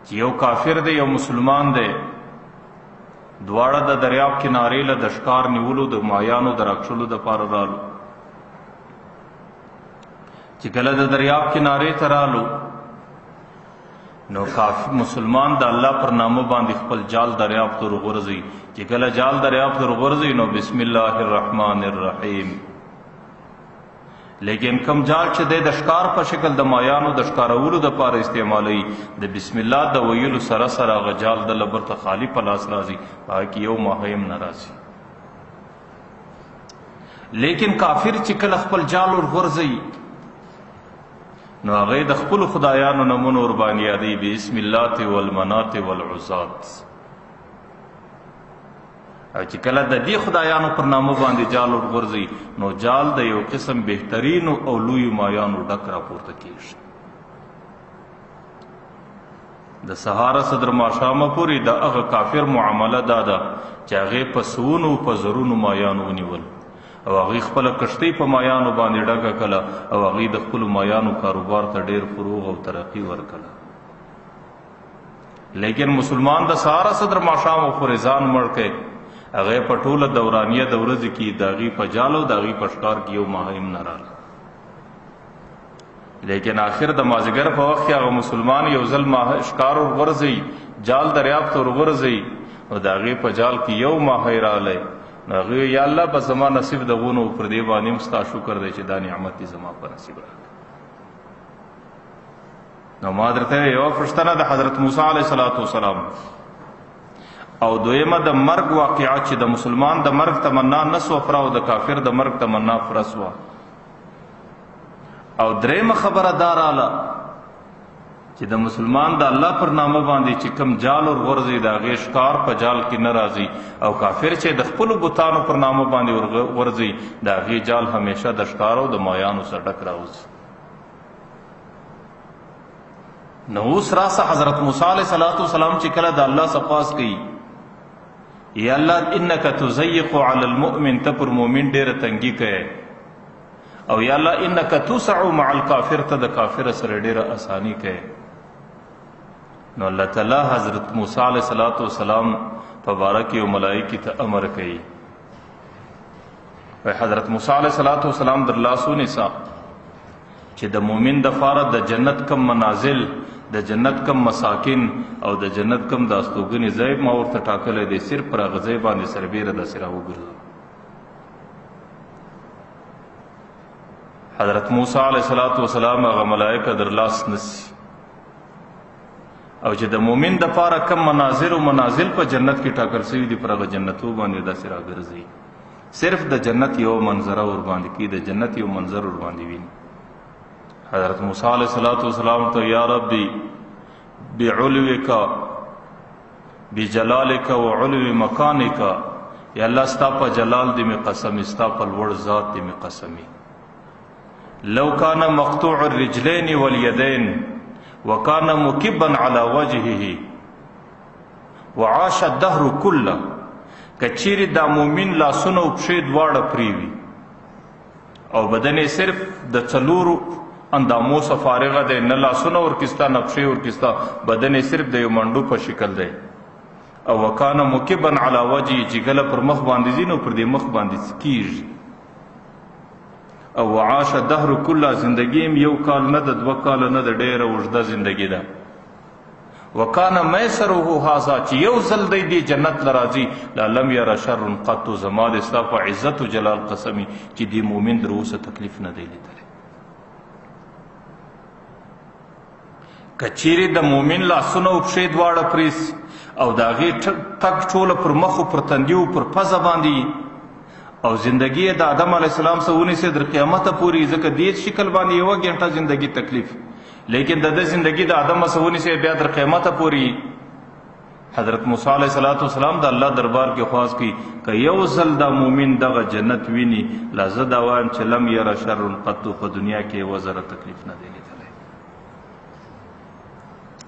چې یو کافر دی یو مسلمان دی، دواړه د دریاب کنارې له د ښکار نیولو د مایانو د راکښلو دپاره رالو. چې کله د دریاب کنارې ته رالو، نو کافی مسلمان د الله پر نامه باندې خپل جال دریاب ته ورغورځوي. چې کله جال دریاب ته ورغورځوي، نو بسم الله الرحمن الرحیم. لیکن کم جال چې دی د ښکار په شکل د مایانو د ښکارولو دپاره استعمالوي، د بسم الله د ویلو سره سره هغه جال د له برته خالي په لاس راځي، په هغه کې یو ماهی هم نه راځي. لیکن کافر چې کله خپل جال ورغورځوي، نو هغه د خپلو خدایانو نومونه ورباندې یادوي، بسم الله والمنات والعزات. او چې کله د دې خدایانو پر نامه باندې جال ورغورځوي، نو جال د یو قسم بهترینو او لویو مایانو ډک راپورته کېږي. د سهاره څخه تر ماښامه پورې د هغه کافر معامله دا ده چې هغې په سوونو په زرونو مایانو ونیول او هغې خپله کښتۍ په مایانو باندې ډکه کړه او هغې د خپلو مایانو کاروبار ته ډېر فروغ او ترقي ورکړه. لیکن مسلمان د سهاره څخه تر ماښامه پورې ځان مړ کړي، هغه په ټوله دورانیه د ورځې کې د هغې په جال او د هغې په ښکار کې یو ماهی هم نه راغی. لیکن آخر د مازیګر په وخت کې هغه مسلمان یو ځل ښکار ورغورځوي، جال دریاب ته ورغورځوي، نو د هغې په جال کې یو ماهی راغلی. نو هغې ویل یا الله بس زما نصیب د غونو پر دې باندې هم ستا شکر دی چې دا نعمت دې زما په نصیب راکړ. نو ما درته یوه پوښتنه د حضرت موسی علیه الصلاة والسلام، او دویمه د مرګ واقعه چې د مسلمان د مرګ تمنا نه سوه پوره او د کافر د مرګ تمنا پوره سوه. او درېیمه خبره دا راله چې د مسلمان د الله پر نامه باندې چې کم جال ورغورځي د هغې ښکار په جال کې نه راځي، او کافر چې د خپلو بتانو پر نامه باندې ورغورځي د هغې جال همیشه د ښکار او د مایانو سره ډک راوځي. نو اوس راسه حضرت موسی علیه الصلاة والسلام چې کله د الله څخه خواست کوي، یا الله انک تضیق علی المؤمن، ته پر مؤمن ډېره تنګي کوې، او یا الله انک توسع مع الکافر، ته د کافر سره ډېره اساني کوې. نو الله تعالی حضرت موسی علیه الصلاة والسلام په باره کې یو ملایکې ته امر کوي، وایي حضرت موسی علیه الصلاة والسلام در لاس ونیسه چې د مؤمن د فاره د جنت کم منازل، د جنت کم مساکن او د جنت کم د استوګنې ځای ما ورته ټاکلی دی، صرف پر هغه ځای باندې سربېره داسې راوګرځو. حضرت موسی علیه الصلاة والسلام هغه ملایکه در لاس نسی، او چې د مؤمن د پاره کم مناظر او منازل په جنت کې ټاکل شوي دي پر هغه جنتو باندې داسې راګرځي، صرف د جنت یو منظره ور باندې کوي، د جنت یو منظر ور باندې ویني. حضرت موسی علیه الصلاة والسلام ته یا ربي بعلوک بجلالک وعلو مکانک، یا الله ستا په جلال دې مې قسم، ستا په لوړ ذات دې مې قسم، لو کان مقطوع الرجلین والیدین وکان مکبا علی وجهه وعاش الدهر كله، که چیرې دا مؤمن لاسونه او پښې دواړه پرې وي او بدن یې صرف د څلورو اندامو څخه فارغه دی، نه لاسونه ورکسته نه پښې ورکسته، بدن یې صرف د یو منډو په شکل دی، او وکانه مکبا علی وجهه، چې کله پر مخ باندې ځي نو پر دې مخ باندې کیږي، او وعاش الدهر كله، زندګي هم یو کال نه ده، دوه کاله نه ده، ډېره اوږده زندګي ده. وکانه میسره هذا، چې یو ځل دی دې جنت له راځي، لا لم یر شر قط، زما د ستا په عزت و جلال قسمي چې دې مؤمن در اوسه تکلیف نه دی لیدلی. که چیرې د مؤمن لاسونه او پښې دواړه پرې سي او د هغې تګ ټوله پر مخ او پر تندي او پر پزه باندې، او زندګي یې د آدم علیه السلام څخه ونیسي تر قیامته پورې، ځکه دې شکل باندې یوه ګنټه زندګي تکلیف، لیکن د ده زندګي د آدم څخه ونیسي بیا تر قیامته پورې. حضرت موسی علیه الصلاة والسلام د الله دربار کې خواست کوي که یو ځل دا مؤمن دغه جنت ویني، لا زه دا وایم چې لم یر شر قط، په دنیا کې یوه ذره تکلیف نه دی لیدلی.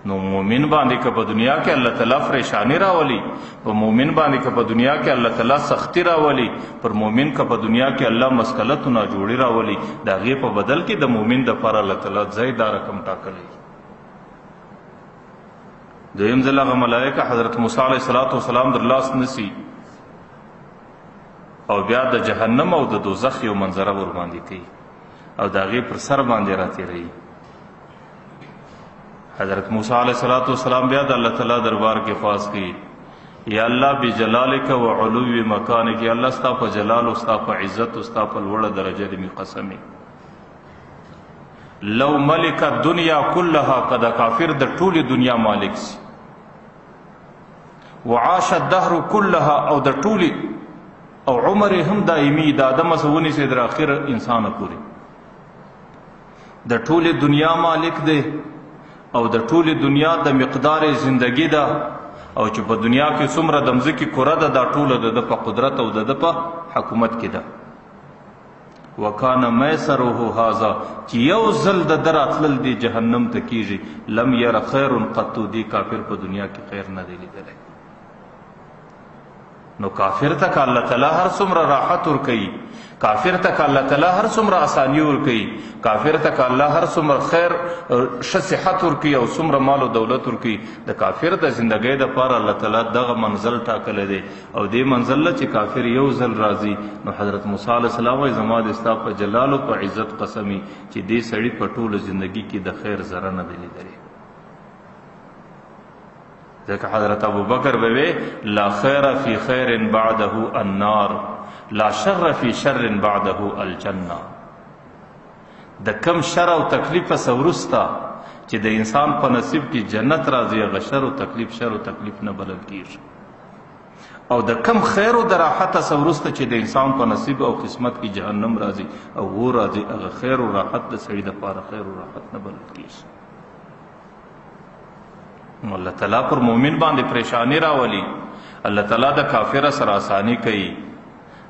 نو مؤمن باندې که په دنیا کې الله تعالی پریشانی راولي، په مؤمن باندې که په دنیا کې الله تعالی سختی راولي، پر مؤمن که په دنیا کې الله مسکلت او ناجوړي راولي، د هغې په بدل کې د مؤمن دپاره الله تعالی ځای دا رقم ټاکلی. دویم ځل هغه ملایکه حضرت موسی علیه الصلاة والسلام در لاس نسی او بیا د جهنم او د دوزخ یو منظره ورباندې کوي او د هغې پر سر باندې راتېروي. حضرت موسی علیه الصلاة والسلام بیا د الله تعالی دربار کې خواست کوي، یا الله بجلالک وعلو مکانک، یا الله ستا په جلال او ستا په عزت او ستا په لوړه درجه دې مې قسم، لو ملک الدنیا كلها، که د کافر د ټولې دنیا مالک سي، وعاش الدهر كلها، او د ټولې او عمر هم دایمي د آدم څخه ونیسي تر اخره انسانه پورې، د ټولې دنیا مالک دی او د ټولې دنیا د مقدار زندگی ده، او چې په دنیا کې څومره د مځکې کره ده دا ټوله د ده په قدرت او د ده په حکومت کې ده. وکانه میسره هذا، چې یو ځل د ده راتلل دې جهنم ته کیږي، لم یر خیر قط، دې کافر په دنیا کې خیر نه دی لیدلی. نو کافر ته که الله تعالی هر څومره راحت ورکوي، کافر ته که الله تعالی هر څومره اساني ورکوي، کافر ته که الله هر څومره خیر ښه صحت ورکوي او څومره مال او دولت ورکوي، د کافر د زندګۍ دپاره الله تعالی دغه منزل ټاکلی دی. او دې منزل له چې کافر یو ځل راځي، نو حضرت موسی علیه السلام وایي زما د ستا په جلال او په عزت قسمي چې دې سړي په ټوله زندګي کې د خیر ذره نه دی لیدلی. ځکه حضرت ابو بکر به وی لا خیر فی خیر بعده النار لا شر فی شر بعده الجنه. د کم شر او تکلیف څخه وروسته چې د انسان په نصیب کې جنت راځي، هغه شر او تکلیف شر او تکلیف نه بلل کیږي. او د کم خیر او د راحت څخه وروسته چې د انسان په نصیب او قسمت کې جهنم راځي او اور راځي، هغه خیر او راحت د سړي دپاره خیر او راحت نه بلل کیږي. نو الله تعالی پر مؤمن باندې پریشانی راولي، الله تعالی د کافر سره اساني کوي،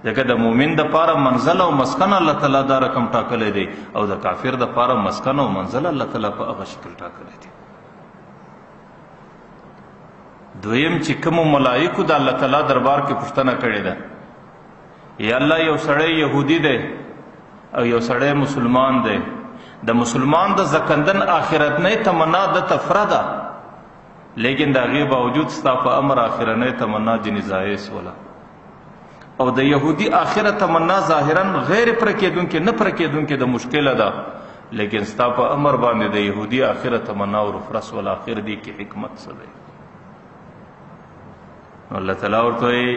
ځکه د مؤمن د پاره منزل او مسکن الله تعالی دا رقم ټاکلی دی، او د کافر د پاره مسکن او منزل الله تعالی په هغه شکل ټاکلی دی. دویم چې کومو ملایکو د الله تعالی دربار کې پوښتنه کړې ده، یا الله یو سړی یهودي دی او یو سړی مسلمان دی، د مسلمان د زکندن آخرت نه تمنا د تفره ده، لیکن د هغې باوجود ستا په امر آخرنۍ تمنا جنې ضایع سوله، او د یهودي آخره تمنا ظاهرا غیر پر کېدونکې نه پر کېدونکې د مشکله ده، لیکن ستا په امر باندې د یهودي آخره تمنا ورفره سوله. آخر دې کې حکمت څه دی؟ نو الله تعالی ورته وایي،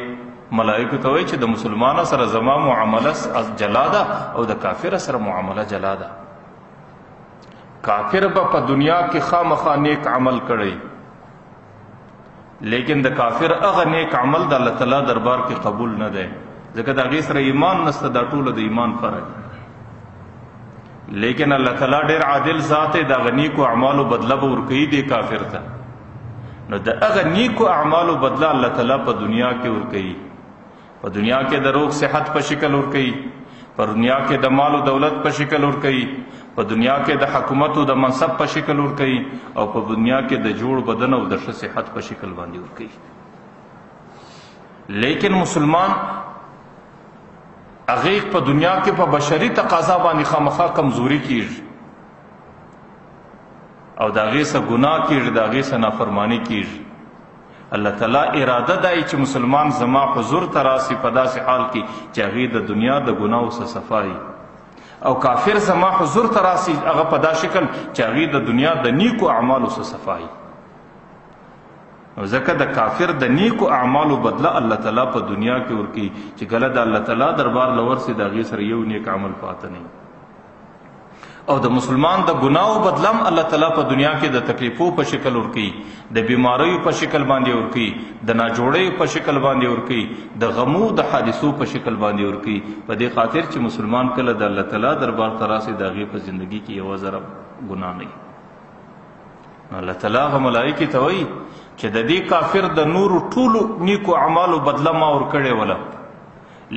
ملائکو ته وایي چې د مسلمان سره زما معامله جلا ده او د کافر سره معامله جلا ده. کافر به په دنیا کې خامخا نیک عمل کړی، لیکن د کافر هغه نیک عمل د الله تعالی دربار کې قبول نه دی، ځکه د هغې سره ایمان نشته، دا ټوله د ایمان فرق. لیکن الله تعالی ډېر عادل ذات دی، د هغه نیکو اعمالو بدله به ورکوي دې کافر ته. نو د هغه نیکو اعمالو بدله الله تعالی په دنیا کې ورکوي، په دنیا کې د روغ صحت په شکل ورکوي، په دنیا کې د مال او دولت په شکل ورکوي، په دنیا کې د حکومت او د منصب په شکل ورکوي، او په دنیا کې د جوړ بدن او د ښه صحت په شکل باندې ورکوي. لیکن مسلمان هغې په دنیا کې په بشري تقاضا باندې خامخا کمزوري کیږي، او د هغې څه ګناه کیږي، د هغې څه نافرماني کیږي. الله تعالی اراده دی چې مسلمان زما حضور ته راسي په داسې حال کې چې هغې د دنیا د ګناو څخه صفا وي، او کافر زما حضور ته راسي هغه په دا شکل چې هغې د دنیا د نیکو اعمالو څخه صفا وي. نو ځکه د کافر د نیکو اعمالو بدله الله تعالی په دنیا کې ورکوي چې کله د الله تعالی دربار له ورسي د هغې سره یو نیک عمل پاته نه وي. او د مسلمان د ګناو بدله هم الله تعالی په دنیا کې د تکلیفو په شکل ورکوي، د بیماریو په شکل باندې ورکوي، د ناجوړیو په شکل باندې ورکوي، د غمو د حادثو په شکل باندې ورکوي. په دې خاطر چې مسلمان کله د الله تعالی دربار ته راسي د هغې په زندګي کې یوه ذره ګناه نه وي. نو الله تعالی هغه ملایکې ته وایي چې د دې کافر د نورو ټولو نیکو اعمالو بدله ما ورکړې وله،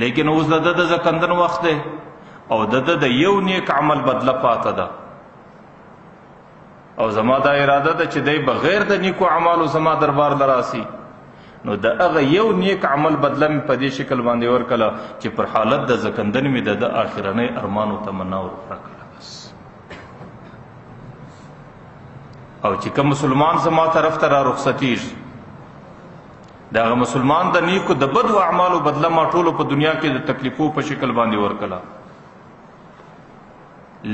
لیکن اوس د ده د زکندن وخت دی او د ده د یو نیک عمل بدله پاته ده، او زما دا اراده ده چې دی بغیر د نیکو اعمالو زما دربار له راسي. نو د هغه یو نیک عمل بدله مې په دې شکل باندې ورکړه چې پر حالت د زکندن مې د ده آخرنۍ ارمان او تمنا ورپوره کړه. بس او چې کوم مسلمان زما طرف ته را رخصتېږي، د هغه مسلمان د نیکو د بدو اعمالو بدله ما ټولو په دنیا کې د تکلیفو په شکل باندې ورکړه،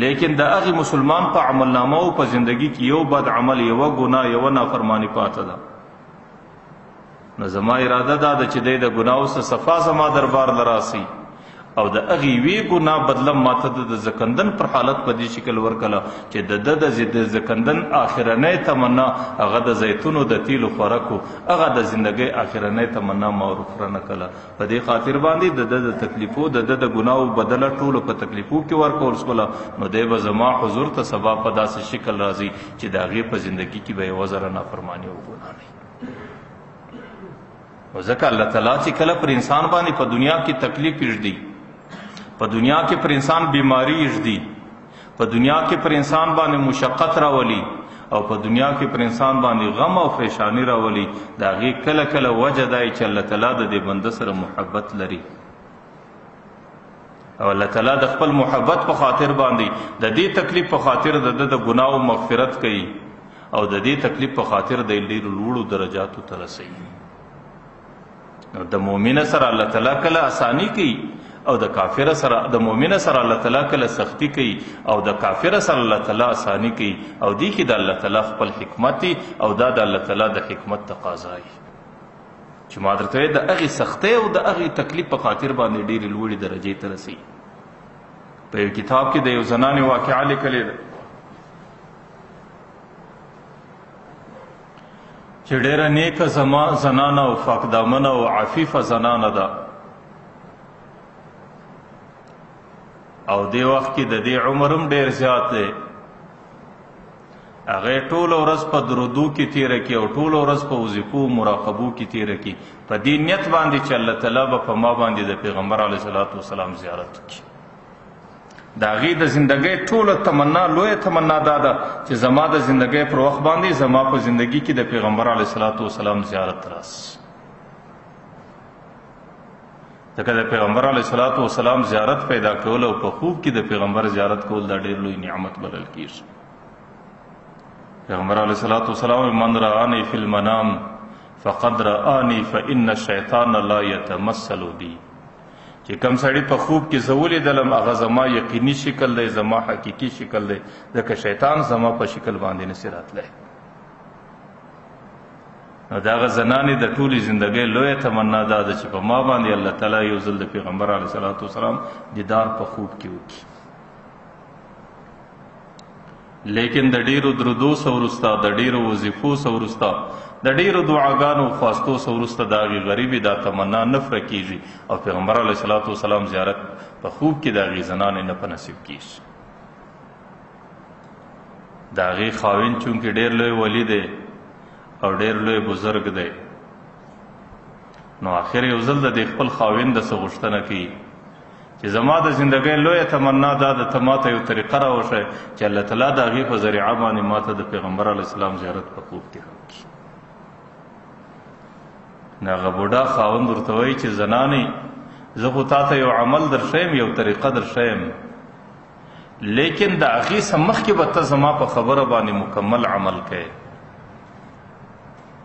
لیکن د هغې مسلمان په عملنامه او په زندګي کې یو بد عمل، یوه ګناه، یوه نافرماني پاته ده. نو زما اراده دا ده چې دی د ګناو څخه صفا زما دربار له راسي او د هغې یوې ګناه بدله ما ته د زکندن پر حالت په دې شکل ورکړه چې د ده د زکندن آخرنۍ تمنا هغه د زیتونو د تیلو خوراک و، هغه د زندګۍ آخرنۍ تمنا ما ورپوره نه کړه. په دې خاطر باندې د ده د تکلیفو، د ده د ګناو بدله ټولو په تکلیفو کې ورکول سوله. نو دی به زما حضور ته سبا په داسې شکل راځي چې د هغې په زندګي کې به یوه ذره نافرماني او ګناه نه وي. نو ځکه الله تعالی چې کله پر انسان باندې په دنیا کې تکلیف ږدي، په دنیا کې پر انسان بیماری ږدي، په دنیا کې پر انسان باندې مشقت راولي او په دنیا کې پر انسان باندې غم او پریشانی راولي، د هغې کله کله وجه دا چې الله تعالی د دې بنده سره محبت لري، او الله تعالی د خپل محبت په خاطر باندې د دې تکلیف په خاطر د ده د ګناو مغفرت کوي، او د دې تکلیف په خاطر د ډېرو لوړو درجاتو ته رسوي. نو د مؤمن سره الله تعالی کله اساني کوي، او د کافر سره د مؤمن سره الله تعالی کله سختی کوي، او د کافر سره الله تعالی اساني کوي. او دې کې د الله تعالی خپل حکمت دی، او دا د الله تعالی د حکمت تقاضا دی چې ما درته ویل د هغې سختۍ او د هغې تکلیف په خاطر باندې ډېرې لوړې درجې ته رسوي. په یو کتاب کې د یو زنانې واقعه لیکلې ده چې ډېره نیکه زنانه او پاکدامنه او عفیفه زنانه ده، او دې وخت کې د دې عمر هم ډېر زیات دی. هغه ټوله ورځ په درودو کې تېره کړي او ټوله ورځ په وظیفو مراقبو کې تېره کړي، په دې نیت باندې چې الله تعالی به په ما باندې د پیغمبر علیه الصلاة والسلام زیارت وکړي. د هغې د زندګۍ ټوله تمنا، لویه تمنا دا ده چې زما د زندګۍ پر وخت باندې زما په زندګي کې د پیغمبر علیه الصلاة والسلام زیارت راسي. ځکه د پیغمبر علیه الصلاة والسلام زیارت پیدا کول او په خوب کې د پیغمبر زیارت کول دا ډېر لوی نعمت بلل کېږي. پیغمبر علیه الصلاة والسلام من رآني فی المنام فقد رآني فإن الشیطان لا یتمثل بی، چې کم سړی په خوب کې زه ولیدلم هغه زما یقیني شکل دی، زما حقیقي شکل دی، ځکه شیطان زما په شکل باندې نشي راتلی. نو د هغه زنانې د ټولې زندګۍ لویه تمنا دا ده چې په ما باندې الله تعالی یو ځل د پیغمبر علیه الصلاة والسلام دیدار په خوب کې وکړي. لیکن د ډېرو درودو څخه وروسته، د ډېرو وظیفو څخه وروسته، د ډېرو دعاګانو خواستو څخه وروسته د هغې غریبې دا تمنا نه فره کېږي او پیغمبر علیه الصلاة والسلام زیارت په خوب کې د هغې زنانې نه په نصیب کېږي. د هغې خاوند چونکې ډېر لوی ولی دی او ډېر لوی بزرګ دی، نو آخر یو ځل د دې خپل خاوند څخه غوښتنه کوي چې زما د زندګۍ لویه تمنا دا ده ته ماته یو طریقه راوښیه چې الله تعالی د هغې په ذریعه باندې ماته د پیغمبر علیه السلام زیارت په خوب کې راوکړي. نو هغه بوډا خاوند ورته وایي چې زنانې زه خو تا ته یو عمل درښیم، یو طریقه درښیم، لیکن د هغې څخه مخکې به ته زما په خبره باندې مکمل عمل کوې.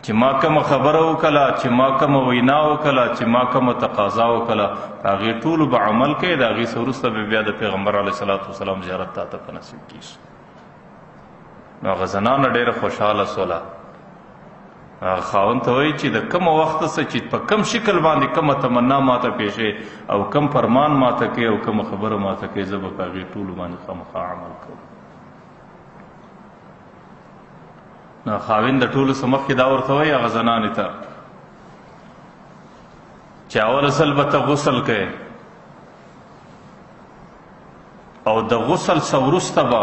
چې ما کومه خبره وکړه، چې ما کومه وینا وکړه، چې ما کومه تقاضا وکړه، په هغې ټولو به عمل کوې. د هغې څخه وروسته به بیا د پیغمبر علیه الصلاة والسلام زیارت تا ته په نصیب کېږي. نو هغه زنانه ډېره خوشحاله سوله. هغه خاوند ته وایي چې د کومه وخته څخه چې په کوم شکل باندې کومه تمنا ماته پېښې او کوم فرمان ماته کوې او کومه خبره ماته کوې، زه به په هغې ټولو باندې خامخا عمل کوم. نو خاوند د ټولو څخه مخکې دا ورته وایي هغه زنانې ته چې اول ځل به ته غسل کوې او د غسل څخه وروسته به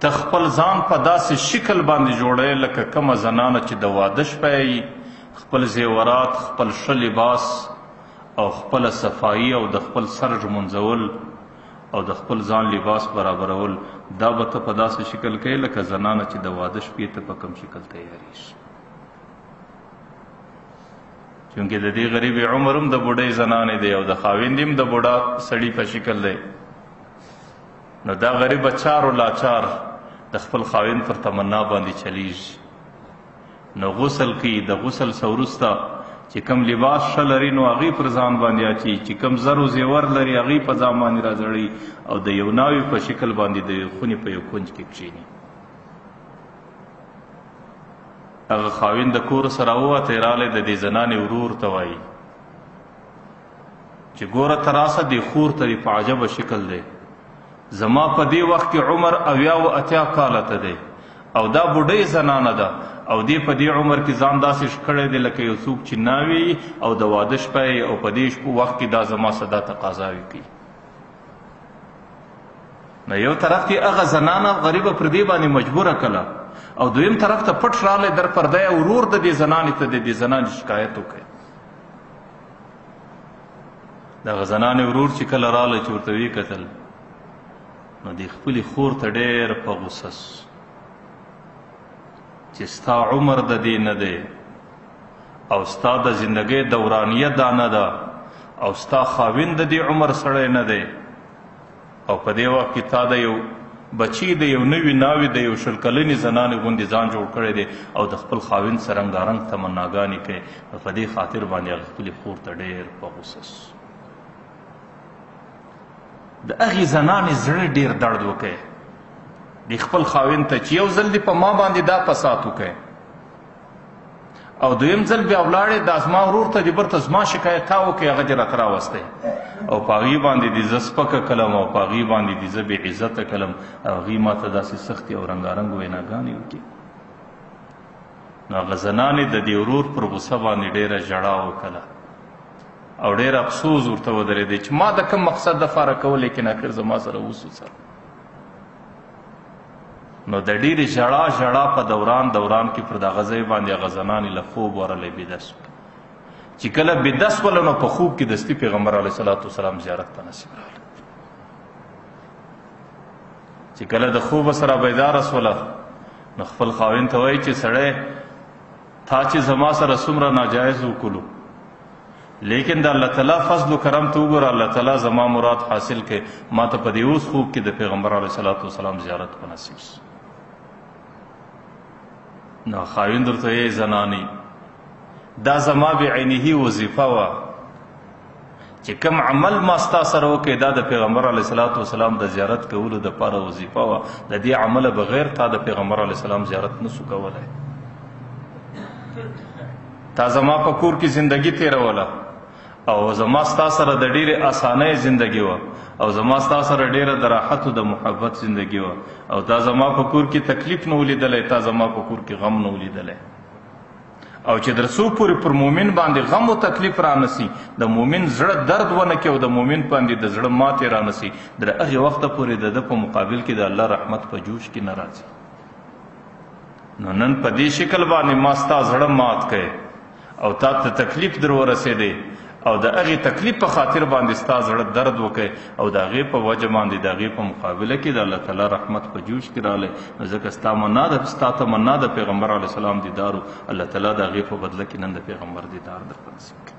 ته خپل ځان په داسې شکل باندې جوړوې لکه کومه زنانه چې د واده شپه یې، خپل زیورات، خپل ښه لباس او خپله صفایي او د خپل سر ږمونځول او د خپل ځان لباس برابرول، دا به ته په داسې شکل کوې لکه زنانه چې د واده شپې ته په کوم شکل تیارېږي. چونکې د دې غریبې عمر هم د بوډۍ زنانې دی او د خاوند هم د بوډا سړي په شکل دی، نو دا غریبه چار او لاچار د خپل خاوند پر تمنا باندې چلیږي. نو غسل کوي، د غسل څخه وروسته چې کوم لباس ښه لري نو هغې پر ځان باندې اچوي، چې کوم زر و زیور لري هغې په ځان باندې راځړوي او د یو ناوې په شکل باندې د یو خونې په یو کنج کې کښېني. هغه خاوند د کور سره راووتی، راغلی د دې زنانې ورور ته وایي چې ګوره ته راسه، دې خور ته دې په عجبه شکل دی، زما په دې وخت کې عمر 70 او 80 کاله ته دی او دا بوډۍ زنانه ده او دې په دې عمر کې ځان داسې ښکړی دی لکه یو څوک چې ناوې او د واده شپه یې او په دې شپو وخت کې دا زما څه دا تقاضاوې کوي. نو یو طرف کې هغه زنانه غریبه پر دې باندې مجبوره کړه او دویم طرف ته پټ راغلی در پردی ورور د دې زنانې ته د دې زنانې شکایت وکړي. دغه زنانې ورور چې کله راغلی چې ورته ویې کتل نو دې خپلې خور ته ډېر په غوسه سو. چې ستا عمر د دې نه دی او ستا د زندګۍ دورانیه دا نه ده او ستا خاوند د دې عمر سړی نه دی، او په دې وخت کې تا د یو بچی د یو نوي ناوي د یو 20 کلنې زنانې غوندې ځان جوړ کړی دی او د خپل خاوند سره رنګارنګ تمناګانې کوي. نو په دې خاطر باندې هغه خپلې خور ته ډېر په غوسه سو. د هغې زنانې زړه ډېر درد وکړي د خپل خاوند ته چې یو ځل دې په ما باندې دا فساد وکړي او دویم ځل بیا ولاړې دا زما ورور ته دې بیرته زما شکایت تا وکړي، هغه دې راته راوستی او په هغې باندې دې زه سپکه کړم او په هغې باندې دې زه بې عزته کړم او هغې ما ته داسې سختې او رنګارنګ ویناګانې وکړي. نو هغه زنانې د دې ورور پر غوسه باندې ډېره ژړا وکړه او ډېر افسوس ورته ودرېدی چې ما د کوم مقصد دپاره کول، لیکن اخر زما سره وسو سره. نو د ډېرې ژړا ژړا په دوران دوران کې پر دغه ځای باندې هغه زنانې له خوب ورغلې بیده سوه. چې کله بیده سوله نو په خوب کې دستي پیغمبر علیه الصلاة والسلام زیارت په نصیب راغله. چې کله د خوبه سره بیداره سوله نو خپل خاوند ته وایي چې سړی تا چې زما سره څومره ناجایز وکړو، لیکن د الله تعالی فضل و کرم ته وګوره، الله تعالی زما مراد حاصل کړي، ما ته په دې اوس خوب کې د پیغمبر علیه الصلاة والسلام زیارت په نصیب سو. نو خاوند ورته یې زنانې دا زما بعینه وظیفه وه چې کوم عمل ما ستا سره وکړي دا د پیغمبر علیه الصلاة والسلام د زیارت کولو دپاره وظیفه وه، د دې عمله بغیر تا د پیغمبر علیه السلام زیارت نسو کولی. تا زما په کور کې زندگی تېروله او زما ستا سره د ډېرې اسانۍ زندگی وه او زما ستا سره ډېره د راحت او د محبت زندگی وه او تا زما په کور کې تکلیف نه ولیدلی، تا زما په کور کې غم نه ولیدلی. او چې در څو پورې پر مؤمن باندې غم او تکلیف رانسي، د مؤمن زړه درد ونه کړي او د مؤمن باندې د زړه ماتې رانسي، در هغې وخته پورې د ده په مقابل کې د الله رحمت په جوش کې نه راځي. نو نن په دې شکل باندې ما ستا زړه مات کړی او تا ته تکلیف در ورسېدی او د هغې تکلیف په خاطر باندې ستا زړه درد وکړي او د هغې په وجه باندې د هغې په مقابله کې د الله تعالی رحمت په جوش کې راغلی، نو ځکه ستا منا ده، ستا تمنا د پیغمبر علیه السلام دیدار و، الله تعالی د هغې په بدله کې نن د پیغمبر دیدار در په نصیب کړي.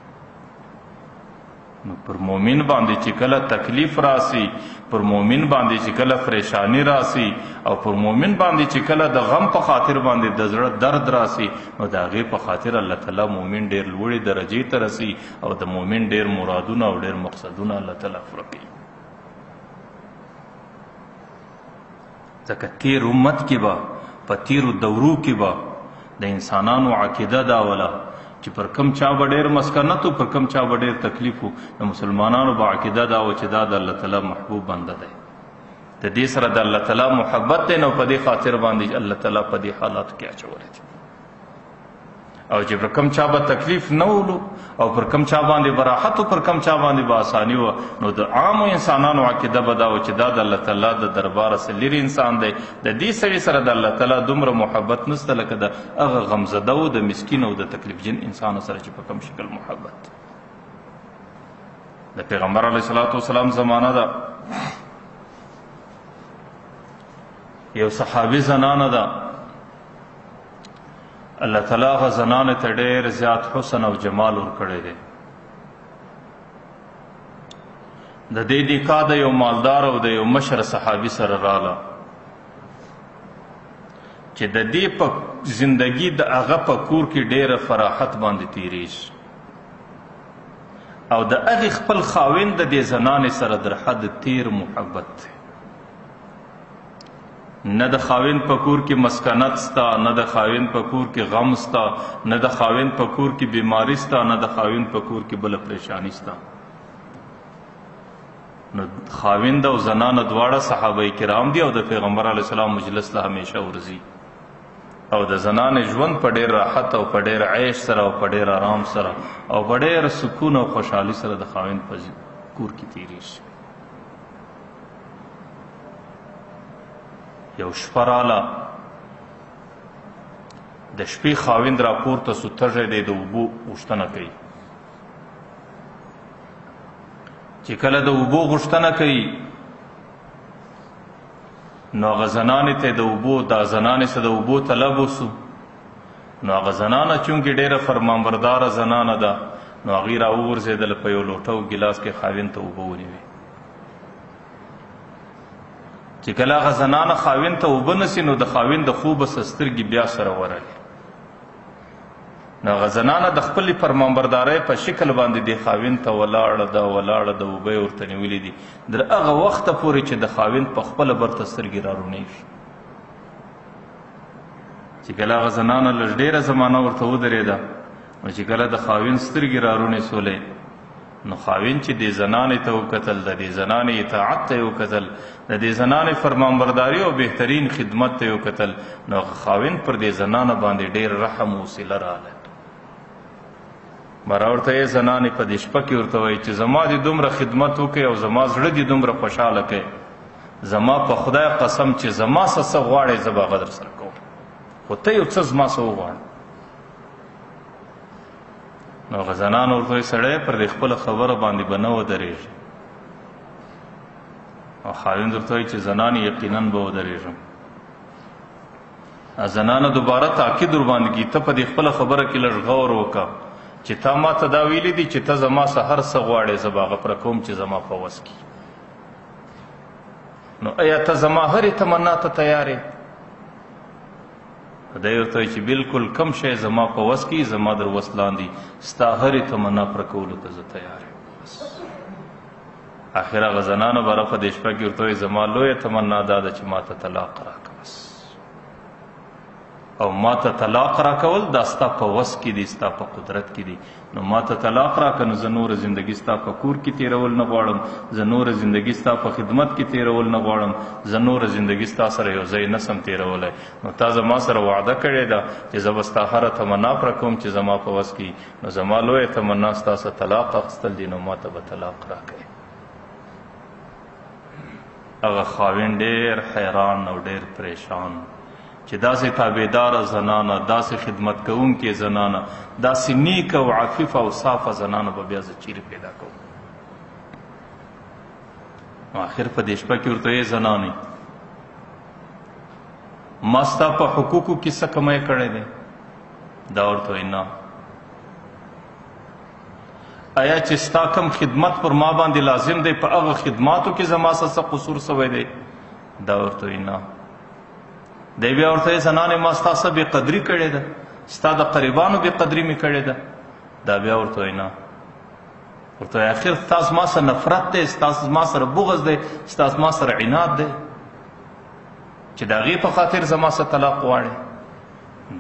نو پر مؤمن باندې چې کله تکلیف راسي، پر مؤمن باندې چې کله پریشانی راسي او پر مؤمن باندې چې کله د غم په خاطر باندې د زړه درد راسي، نو د هغې په خاطر الله تعالی مؤمن ډېر لوړې درجې ته رسي او د مؤمن ډېر مرادونه او ډېر مقصدونه الله تعالی پوره کوي. ځکه تېر امت کې به په تېرو دورو کې به د انسانانو عقیده دا وله چې پر کم چا به ډېر مسکنت و، پر کم چا به ډېر تکلیف و، د مسلمانانو به عقیده دا وه چې دا د الله تعالی محبوب بنده دی، د دې سره د الله تعالی محبت دی، نو په دې خاطر باندې الله تعالی په دې حالاتو کې اچولی دی. او چې پر کم چا به تکلیف نه ولو او پر کم چا باندې به راحت و، پر کم چا باندې به اساني وه، نو د عامو انسانانو عقیده به دا وه چې دا د الله تعالی د درباره څخه لرې انسان دی، د دې سړي سره د الله تعالی دومره محبت نشته لکه د هغه غمزده و، د مسکین او د تکلیف جن انسانو سره چې په کم شکل محبت دی. د پیغمبر علیه الصلاة والسلام زمانه ده، یو صحابي زنانه ده، الله تعالی هغه زنانې ته ډېر زیات حسن او جمال ورکړی دی. د دې نکاح د یو مالدار او د یو مشر صحابي سره راله چې د دې په زندگی د هغه په کور کې ډېره فراحت باندې تېرېږي او د هغې خپل خاوند د دې زنانې سره در حد تېر محبت دی. نه د خاوند په کور کې مسکنت ستا، نه د خاوند په کور کې غم ستا، نه د خاوند په کور کې بیماری ستا، نه د خاوند په کور کې بله پریشانی ستا. نو خاوند او زنانه دواړه صحابه کرام دي او د پیغمبر علیه السلام مجلس له همیشه ورځي او د زنانې ژوند په ډېر راحت او په ډېر عیش سره او په ډېر آرام سره او په ډېر سکون او خوشحالي سره د خاوند په کور کې تېرېږي. یو شپه راله، د شپې خاوند راپورته سو، تږی دی، د اوبو غوښتنه کوي. چې کله د اوبو غوښتنه کوي نو هغه زنانې ته د اوبو، دا زنانې څه د اوبو طلب وسو. نو هغه زنانه چونکې ډېره فرمانبرداره زنانه ده، نو هغې راوغورځېدله، په یو لوټه او ګیلاس کې خاوند ته اوبه ونیوې. چې کله هغه زنانه خاوند ته اوبه نسي، نو د خاوند د خوبه څه سترګې بیا سره ورغلې. نو هغه زنانه د خپلې فرمانبردارۍ په شکل باندې دې خاوند ته ولاړه ده، ولاړه ده، اوبه یې ورته نیولې دي، در هغه وخته پورې چې د خاوند په خپله برته سترګې رارونې شي. چې کله هغه زنانه لږ ډېره زمانه ورته ودرېده، نو چې کله د خاوند سترګې رارونې سولې، نو خاوند چې دې زنانې ته وکتل، د دې زنانې اطاعت ته یې وکتل، د دې زنانې فرمانبرداري او بهترین خدمت ته یې وکتل، نو هغه خاوند پر دې زنانه باندې ډېر رحم او حوصله راغله. باره ورته یې زنانې په دې شپه کې ورته وایي چې زما دې دومره خدمت وکړي او زما زړه دې دومره خوشحاله کړي، زما په خدای قسم چې زما څه څه غواړې زه به هغه در سره کوم، خو ته یو څه زما څه وغواړه. نو هغه زنانه ورته وایي سړی پر دې خپله خبره باندې به نه ودرېږي. او خاوند ورته وایي چې زنانې یقینا به ودرېږم. زنانه دوباره تاکید ورباندې کوي، ته په دې خپله خبره کې لږ غور وکړه چې تا ما ته دا ویلي دي چې ته زما څه هر څه غواړې زه به هغه پوره کوم چې زما په وس کې. نو ایا ته زما هرې تمنا ته تیار یې؟ دی ورته وایي چې بالکل کم شی زما په وس کې، زما در وس لاندې، ستا هرې تمنا پوره کولو ته زه تیار یم. بس اخر هغه زنانه باره په دې شپه کې ورته وایي زما لویه تمنا دا ده چې ما ته طلاق راکړه بس، او ما ته طلاق راکول دا ستا په وس کې دي، ستا په قدرت کې دي، نو ما ته طلاق راکړه، نو زه نوره زندګي ستا په کور کې تېرول نه غواړم، زه نوره زندګي ستا په خدمت کې تېرول نه غواړم، زه نوره زندګي ستا سره یو ځای نه سم تېرولی. نو تا زما سره وعده کړې ده چې زه به ستا هره تمنا پوره کوم چې زما په وس کې، نو زما لویه تمنا ستا څخه طلاق اخیستل دي، نو ما ته به طلاق راکړې. هغه خاوند ډېر حیران او ډېر پریشان چې داسې تابعداره زنانه، داسې خدمت کوونکې زنانه، داسې نیکه او عفیفه او صافه زنانه به بیا زه چیرې پیدا کوم؟ نو آخر په دې شپه کې ورته وایي زنانې ما ستا په حقوقو کې څه کمی کړی دی؟ دا ورته وایي نه. آیا چې ستا کم خدمت پر ما باندې لازم دی په هغه خدماتو کې زما څه څه قصور سوی دی؟ دا ورته وایي نه. دی بیا ورته وایي زنانې ما ستا څه بې قدري کړې ده، ستا د قریبانو بې قدري مې کړې ده؟ دا بیا ورته وایي نه. ورته وایي اخر ستا زما سره نفرت دی، ستا زما سره بغض دی، ستا زما سره عناد دی چې د هغې په خاطر زما څه طلاق غواړې؟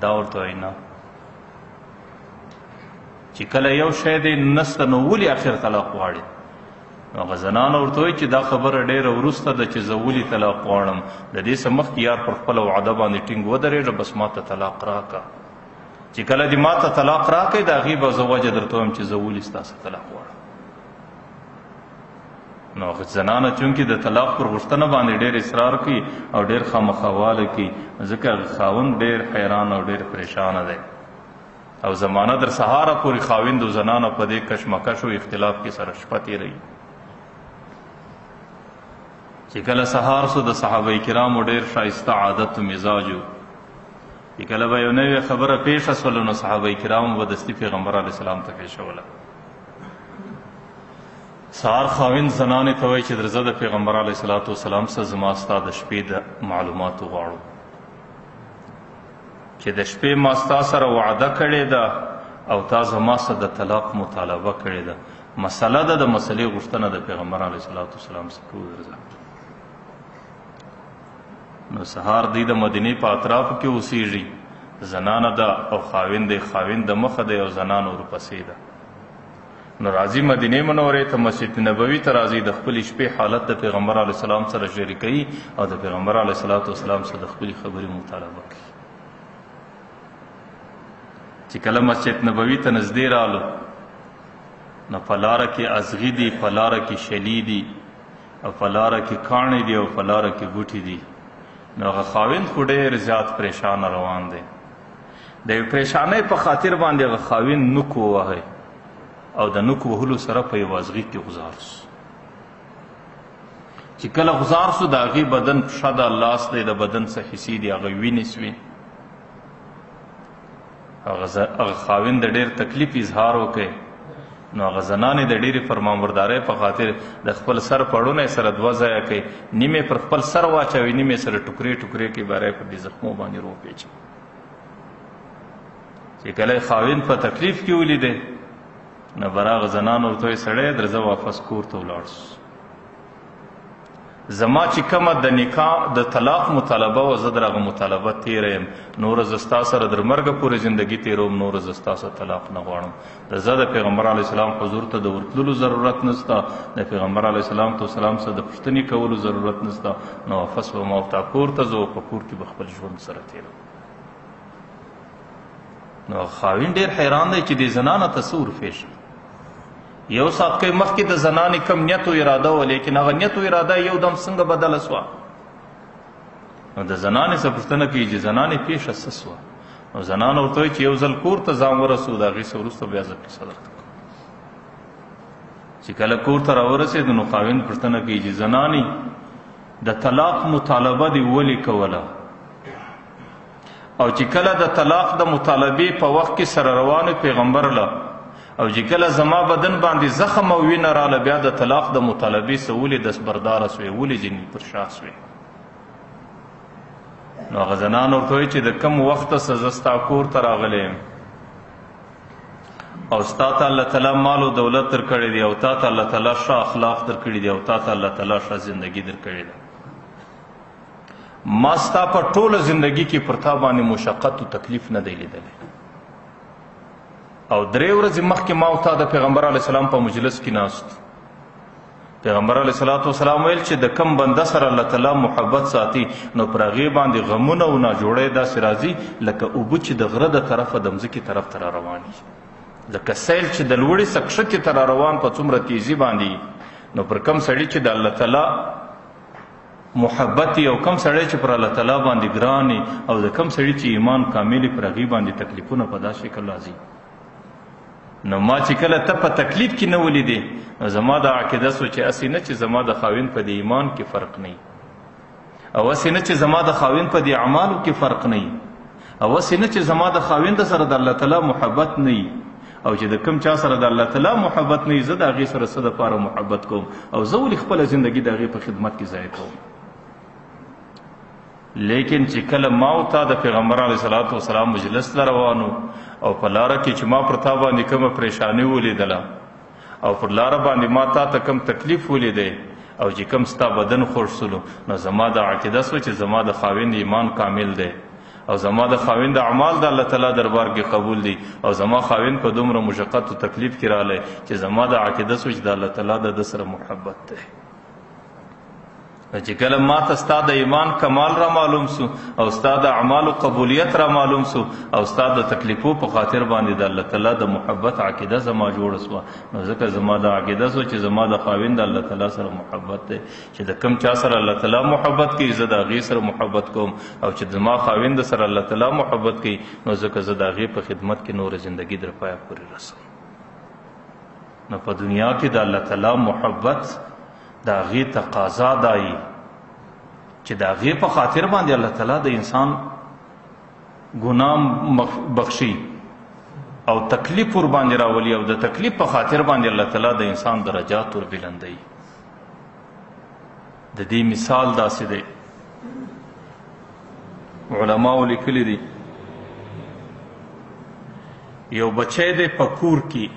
دا ورته وایي نه. چې کله یو شی دی نسته نو ولې اخر طلاق غواړې؟ نو هغه زنانه ورته وایي چې دا خبره ډېره وروسته ده چې زه ولې طلاق غواړم، د دې څه مخکې یار پر خپله وعده باندې ټینګ ودرېږه، بس ما ته طلاق راکړه. چې کله دې ما ته طلاق راکړې د هغې به زه وجه درته وایم چې زه ولې ستا څخه طلاق غواړم. نو هغه زنانه چونکې د طلاق پر غوښتنه باندې ډېر اصرار کوي او ډېر خامخاواله کوي، ځکه هغه خاوند ډېر حیران او ډېر پریشانه دی، او زمانه در سهاره پورې خاوند او زنانه په دې کشمکش او اختلاف کې سره شپه تېروي. چې کله سهار سو د صحابه کرامو ډېر ښایسته عادت او مزاج و، چې کله به یو نوې خبره پېښه سوله نو صحابه کرامو به دستي پیغمبر علیه السلام ته پېښوله. سهار خاوند زنانې ته وایي چې درځه د پیغمبر علیه الصلاة والسلام څخه زما ستا د شپې د معلوماتو غواړو، چې د شپې ما ستا سره وعده کړې ده او تا زما سره د طلاق مطالبه کړې ده، مسله ده، د مسلې غوښتنه د پیغمبر علیه الصلاة والسلام څخه کوو درځه. نو سهار دی د مدینې په اطرافو کې اوسیږي، زنانه ده او خاوند دی، خاوند د مخه دی او زنانه ورپسې ده. نو راځي مدینې منورې ته، مسجد نبوي ته راځي، د خپلې شپې حالت د پیغمبر علیه السلام سره شریکوي او د پیغمبر علیه الصلاة والسلام سره د خپلې خبرې مطالبه کوي. چې کله مسجد نبوي ته نږدې رالو نو په لاره کې ازغي دي، په لاره کې شلي دي، او په لاره کې کاڼي دي، او په لاره کې بوټي دي. نو هغه خاوند خو ډېر زیات پریشانه روان دی. د یوې پریشانۍ په خاطر باندې هغه خاوند نوک ووهی او د نوک وهلو سره په یو ازغي کې غوځار سو. چې کله غوځار سو د هغې بدن پښه ده، لاس دی، د بدن څه حصې دي، هغه وینې سوې. هغه خاوند د ډېر تکلیف اظهار وکړي، نو هغه زنانې د ډېرې فرمانبردارۍ په خاطر د خپل سر پړونه سره دوه ځایه کوي، نیمې پر خپل سر واچوي، نیمې سره ټوکرې ټوکرې کوي، باره پر دې زخمو باندې روپېچوي. چې کله خاوند په تکلیف کې ولیدی، نو بر هغه زنان ورته وایي، سړی درځه واپس کور ته ولاړ سو، زما چې کومه د نکاح د طلاق مطالبه وه، زه در هغه مطالبه تېره یم، نوره زه ستا سره در مرګه پورې زندګي تېروم، نوره زه ستا سره طلاق نه غواړم. د زه د پیغمبر علیه السلام حضور ته د ورتللو ضرورت نشته، د پیغمبر علیه السلام ته سلام سره د پوښتنې کولو ضرورت نشته، نو واپس به ما او تا کور ته ځو، په کور کې به خپل ژوند سره تېروم. نو خاوند ډېر حیران دی چې دې زنانه ته څه ورپېښ. یو ساعت کې مخکې د زنانې کم نیت او اراده وه، لیکن هغه نیت او اراده یو دم څنګه بدله سوه؟ نو د زنانې څخه پوښتنه کوي چې زنانې پېښه څه سوه؟ نو زنانه ورته وایي چې یو ځل کور ته ځان ورسو، د هغې څخه وروسته بیا زه قصه درته کوم. چې کله کور ته راورسېد، نو خاوند پوښتنه کوي چې زنانې د طلاق مطالبه دې ولې کوله؟ او چې کله د طلاق د مطالبې په وخت کې سره روان پیغمبر له، او چې کله زما بدن باندې زخم او وینه راله، بیا د طلاق د مطالبې څه ولې دستبرداره سوې، ولې ځینې پر شا سوې؟ نو هغه زنان ورته وایي چې د کم وخته څه زه ستا کور ته راغلی یم او ستا ته الله تعالی مال او دولت درکړی دی، او تا ته الله تعالی ښه اخلاق درکړي دي، او تا ته الله تعالی ښه زندګي درکړې ده، ما ستا په ټوله زندګي کې پر تا باندې مشقت او تکلیف نه دی لیدلی. او درې ورځې مخکې ما او تا د پیغمبر علیه السلام په مجلس کې ناست، پیغمبر علیه الصلاة والسلام ویل چې د کم بنده سره الله تعالی محبت ساتي، نو پر هغې باندې غمونه او ناجوړۍ داسې راځي لکه اوبه چې د غره د طرفه د مځکې طرف ته را روانې، لکه سیل چې د لوړې څخه کښتې ته را روان په څومره تیزي باندې. نو پر کم سړي چې د الله تعالی محبت او کم سړی چې پر الله تعالی باندې ګران او د کم سړي چې ایمان کامل پر هغې باندې تکلیفونه په دا شکل راځي. نو ما چې کله ته په تکلیف کې نه ولیدې، نو زما دا عقیده سو چې هسې نه چې زما د خاوند په دې ایمان کې فرق نه، او هسې نه چې زما د خاوند په دې اعمالو کې فرق نه، او هسې نه چې زما د خاوند سره د الله تعالی محبت نه، او چې د کم چا سره د الله تعالی محبت نه، زه د هغې سره څه دپاره محبت کوم، او زه ولې خپله زندګي د هغې په خدمت کې ضایع کوم. لیکن چې کله ما او تا د پیغمبر علیه الصلاة والسلام مجلس له روانو، او په لاره کې چې ما پر تا باندې کومه پریشاني ولیدله، او پر لاره باندې ما تا ته کوم تکلیف ولیدی، او چې کوم ستا بدن خوږ سولو، نو زما دا عقیده سوه چې زما د خاوند ایمان کامل دی، او زما د خاوند اعمال د الله تعالی دربار کې قبول دي، او زما خاوند په دومره مشقت او تکلیف کې راغلی چې زما د عقیده سوه چې د الله تعالی د ده سره محبت دی. چې کله ما ته ستا د ایمان کمال را معلوم سو، او ستا د اعمالو قبولیت را معلوم سو، او ستا د تکلیفو په خاطر باندې د الله تعالی د محبت عقیده زما جوړه سوه، نو ځکه زما د عقیده سو چې زما د خاوند د الله تعالی سره محبت دی، چې د کم چا سره الله تعالی محبت کوي زه د هغې سره محبت کوم، او چې زما خاوند سره الله تعالی محبت کوي نو ځکه زه د هغې په خدمت کې نوره زندګي در پایه پورې رسوم. نو په دنیا کې د الله تعالی محبت د هغې تقاضا دایي چې د هغې په خاطر باندې الله تعالی د انسان ګناه بخښي او تکلیف ور باندې راولي، او د تکلیف په خاطر باندې الله تعالی د انسان درجات ور بلندوي. د دې مثال داسې دی، علماو لیکلي دي، یو بچی دی په کور کې،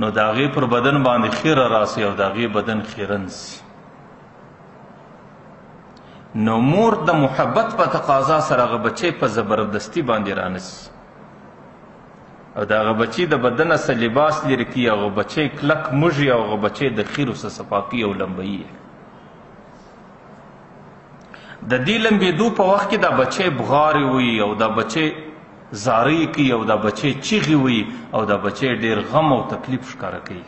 نو د هغې پر بدن باندې خیره راسي او د هغې بدن خیرن سي، نو مور د محبت په تقاضا سره هغه بچی په زبردستی باندې رانسي، او د هغه بچي د بدنه څه لباس لرې کړي، هغه بچی کلک موږي او هغه بچی د خیرو څه صفا کوي او لمبوي. د دې لمبېدو په وخت کې دا بچی بغارې وي، او دا بچی زارۍ کوي، او دا بچی چیغې وي، او دا بچی ډېر غم او تکلیف ښکاره کوي.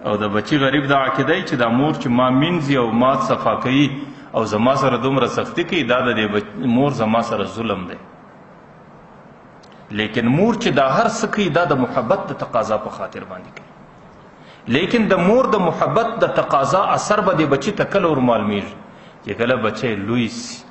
او د بچي غریب دا عقیده چې دا مور چې ما مینځي او ما صفا کوي او زما سره دومره سختي کوي، دا د دې مور زما سره ظلم دی. لیکن مور چې دا هر څه کوي دا د محبت د تقاضا په خاطر باندې کوي، لیکن د مور د محبت د تقاضا اثر به دې بچي ته کله ور معلومېږي چې کله بچی لوی سي.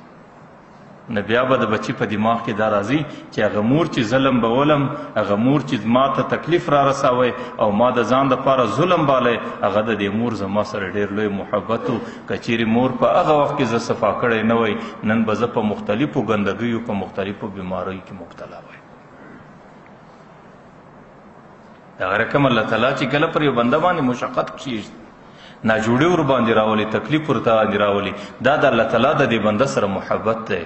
نو بیا به د بچي په دماغ کې دا راځي چې هغه مور چې ظلم به ولم، هغه مور چې ما ته تکلیف را رساوی او ما د ځان دپاره ظلم بالی، هغه د دې مور زما سره ډېر لوی محبت و. که چیرې مور په هغه وخت کې زه صفا کړی نه وای، نن به زه په مختلفو ګندګیو، په مختلفو بیماریو کې مبتلا وای. دغه رقم الله تعالی چې کله پر یو بنده باندې مشقت کښېږدي، ناجوړي ورباندې راولي، تکلیف ورته باندې راولي، دا د الله تعالی د دې بنده سره محبت دی.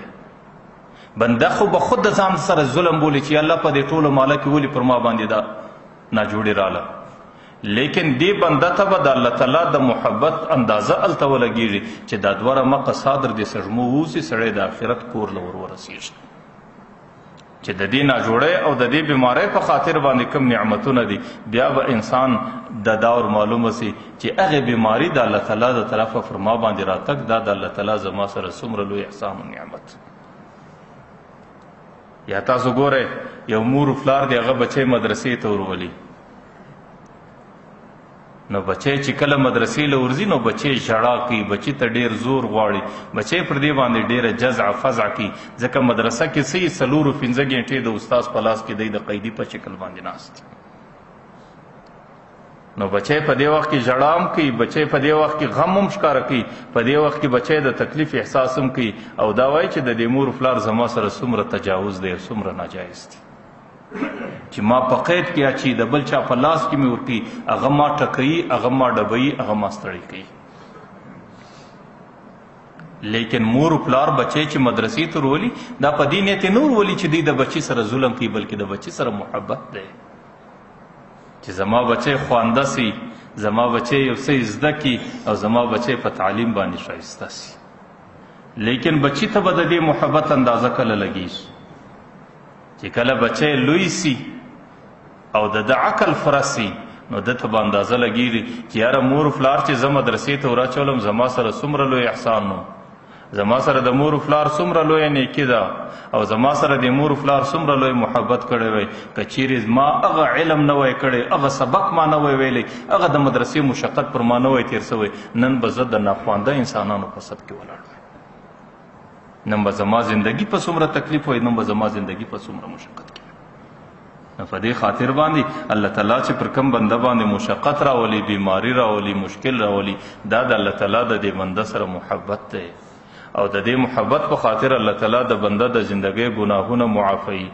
بنده خو به خود د ځان سره ظلم بولي چې الله په دې ټولو ماله کې ولې پر ما باندې دا ناجوړي راله، لیکن دې بنده ته به د الله تعالی د محبت اندازه هلته ولګېږي چې دا دوه رمقه صادر دې سږمو ووځي، سړی د آخرت کور له ور ورسېږي. چې د دې ناجوړۍ او د دې بیمارۍ په خاطر باندې کوم نعمتونه دي، بیا به انسان د دا ور معلومه سي چې هغې بیماري د الله تعالی د طرفه پر ما باندې راتګ، دا د الله تعالی زما سره څومره لوی احسان او نعمت. یا تاسو ګورئ یو مور پلار دی، هغه بچی مدرسې ته ورولي، نو بچی چې کله مدرسې له ورځي نو بچی ژړا کوي، بچی ته ډېر زور غواړي، بچی پر دې باندې ډېره جزع فزع کوي، ځکه مدرسه کې څه یې 4-5 ګنټې د استاد په لاس کې دی د قیدي په شکل باندې ناست دی. نو بچی په دې وخت کې ژړا هم کوي، بچی په دې وخت کې غم هم ښکاره کوي، په دې وخت کې بچی د تکلیف احساس هم کوي، او دا وایي چې د دې مور پلار زما سره څومره تجاوز دی، څومره ناجایز دی چې ما په قید کې اچي، د بل چا په لاس کې مې ورکوي، هغه ما ټکوي، هغه ما ډبوي، هغه ما ستړی کوي. لیکن مور و پلار بچی چې مدرسې ته ورولي، دا په دې نیت نه ورولي چې دوی د بچي سره ظلم کوي، بلکې د بچي سره محبت دی چې زما بچی خوانده سي، زما بچی یو څه زده کړي او زما بچی په تعلیم باندې ښایسته سي. لیکن بچي ته به د دې محبت اندازه کله لګېږي چې کله بچی لوی سي او د ده عقل فره سي، نو ده ته به اندازه لګېږي چې یاره مور پلار چې زه مدرسې ته وراچولم، زما سره څومره لوی احسان نو، زما سره د مور پلار څومره لویه نیکي ده، او زما سره د مور پلار څومره لوی محبت کړی وای. که چیرې ما هغه علم نه وای کړی، هغه سبق ما نه وای ویلی، هغه د مدرسې مشقت پر ما نه وای تېر سوی، نن به زه د ناخوانده انسانانو په صف کې ولاړ وای، نن به زما زندگی په څومره تکلیف وای، نن به زما زندگی په څومره مشقت کې. نو په دې خاطر باندې الله تعالی چې پر کوم بنده باندې مشقت راولي، بیماری راولي، مشکل راولي، دا د الله تعالی د دې بنده سره محبت دی، او د دې محبت په خاطر الله تعالی د بنده د زندګۍ ګناهونه معافوي،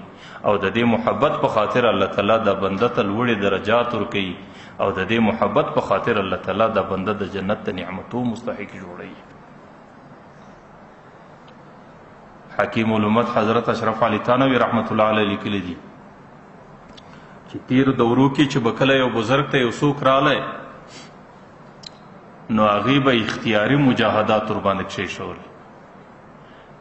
او د دې محبت په خاطر الله تعالی د بنده ته لوړې درجات ورکوي، او د دې محبت په خاطر الله تعالی د بنده د جنت د نعمتو مستحق جوړوي. حکیم الامت حضرت اشرف علي تھانوي رحمت الله علیه لیکلي دي چې تېرو دورو کې چې به کله یو بزرګ ته یو څوک راغلی، نو هغې به اختیاري مجاهدات ورباندې کښېښول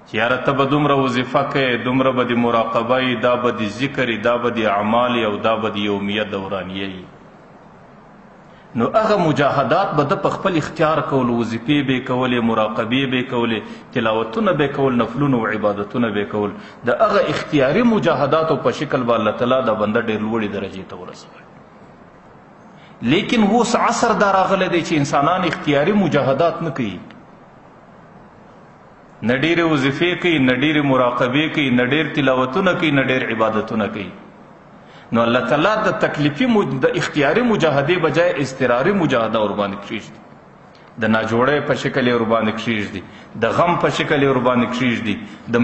چې یاره ته به دومره وظیفه کوې، دومره به دې مراقبه وي، دا به دې ذکر وي، دا به دې اعمال وي، او دا به دې یومیه دورانیه وي. نو هغه مجاهدات به ده په خپل اختیار کول، وظیفې به یې کولې، مراقبې به یې کولې، تلاوتونه به یې کول، نفلونه او عبادتونه به یې کول. د هغه اختیاري مجاهداتو په شکل به الله تعالی دا بنده ډېر لوړې درجې ته ورسوي. لیکن اوس عصر دا راغلی دی چې انسانان اختیاري مجاهدات نه کوي، نه ډېرې وظیفې کوي، نه ډېرې مراقبې کوي، نه ډېر تلاوتونه کوي، نه ډېر عبادتونه کوي. نو الله تعالی د تکلیفي د اختیاري مجاهدې بجای اضطراري مجاهده ورباندې کښېږدي، د ناجوړۍ په شکل یې ورباندې کښېږدي، د غم په شکل یې ورباندې کښېږدي، د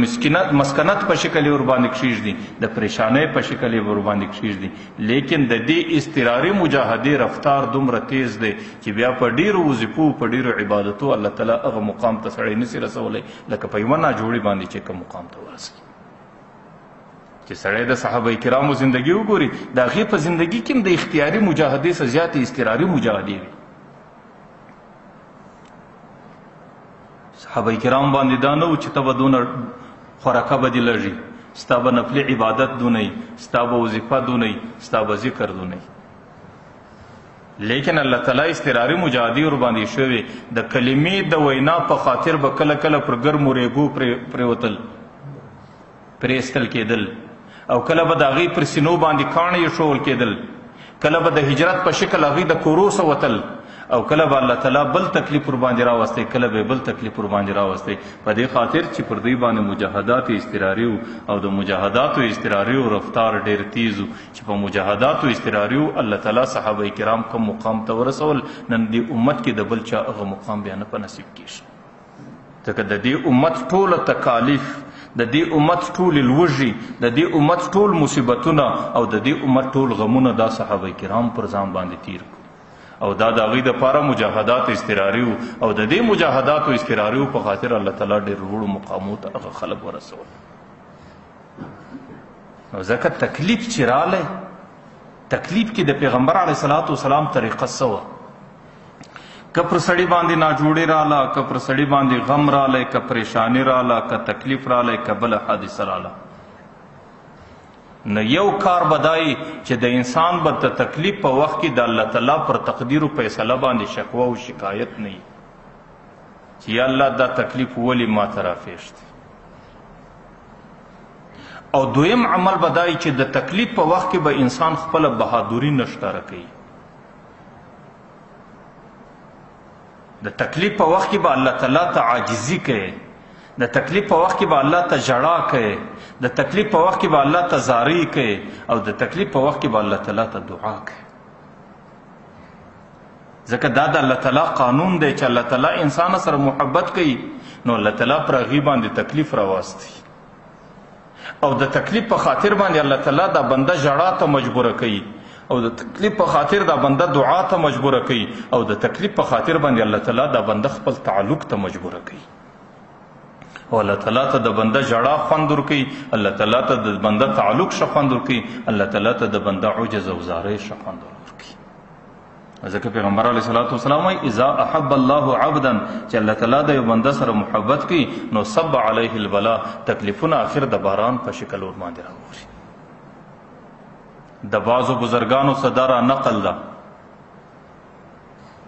مسکنت په شکل یې ورباندې کښېږدي، د پریشانۍ په شکل یې ورباندې کښېږدي. لیکن د دې اضطراري مجاهدې رفتار دومره تیز دی چې بیا په ډېرو وظیفو، په ډېرو عبادتو الله تعالی هغه مقام ته سړی نسي رسولی لکه په یوه ناجوړي باندې چې کوم مقام ته ورسوي. چې سړی د صحابه کرامو زندگی وګوري، د هغې په زندگی کې هم د اختیاري مجاهدې څخه زیاتې اضطراري مجاهدې وي. صحابه کرام باندې دا نه و چې ته به دونه خوراکه به دې لږي، ستا به نفلي عبادت دونه وي، ستا به وظیفه دونه وي، ستا به ذکر دونه وي. لیکن الله تعالی اضطراري مجاهدې ورباندې شوې. د کلمې د وینا په خاطر به کله کله پر ګرمو ریګو پرېوتل، پرې ایستل کېدل، او کله به د هغې پر سینو باندې کاڼي ایښوول کېدل، کله به د هجرت په شکل هغوی د کورو څخه وتل، او کله به الله تعالی بل تکلیف ورباندې راوستی، کله به بل تکلیف ورباندې راوستی. په دې خاطر چې پر دوی باندې مجاهدات اضطراري وو، او د مجاهداتو اضطراري رفتار ډېر تیز و، چې په مجاهداتو اضطراري وو الله تعالی صحابه کرام کوم مقام ته ورسول، نن دې امت کې د بل چا هغه مقام بیا نه په نصیب کېږي. ځکه د دې امت ټوله تکالیف، د دې امت ټولې لوږې، د دې امت ټول مصیبتونه او د دې امت ټول غمونه دا صحابه کرام پر ځان باندې تیر کړو، او دا د هغوی دپاره مجاهدات اضطراري وو، او د دې مجاهداتو اضطراري وو په خاطر الله تعالی ډېر لوړو مقامو ته هغه خلک ورسول. نو ځکه تکلیف چې رالی، تکلیف کې د پیغمبر علیه الصلاة والسلام طریقه څه وه؟ که پر سړي باندې ناجوړي راله، که پر سړي باندې غم رالی، که پریشانی راله، که تکلیف رالی، که بله حادثه راله، نو یو کار به دا وي چې د انسان به د تکلیف په وخت کې د الله تعالی پر تقدیر او فیصله باندې شکوه او شکایت نه وي چې یا الله دا تکلیف ولې ما ته راپېښ دی. او دویم عمل به دا وي چې د تکلیف په وخت کې به انسان خپله بهادري نه ښکاره کوي. د تکلیف په وخت کې به الله تعالی ته عاجزي کوي، د تکلیف په وخت کې به الله ته ژړا کوي، د تکلیف په وخت کې به الله ته زارۍ کوي، او د تکلیف په وخت کې به الله تعالی ته دعا کوي. ځکه دا د الله تعالی قانون دی چې الله تعالی انسان سره محبت کوي، نو الله تعالی پر هغې باندې تکلیف راوستي، او د تکلیف په خاطر باندې الله تعالی دا بنده ژړا ته مجبوره کوي، او د تکلیف په خاطر دا بنده دعا ته مجبوره کوي، او د تکلیف په خاطر باندې الله تعالی دا بنده خپل تعلق ته مجبوره کوي. او الله تعالی ته د بنده ژړا خوند ورکوي، الله تعالی ته د بنده تعلق ښه خوند ورکوي، الله تعالی ته د بنده عجز او زارۍ ښه خوند ورکوي. ځکه پیغمبر علیه الصلاة والسلام وایي اذا احب الله عبدا، چې الله تعالی د یو بنده سره محبت کوي نو صب علیه البلا، تکلیفونه اخر د باران په شکل ورباندې راووري. د بعضو بزرګانو څخه دا را نقل ده،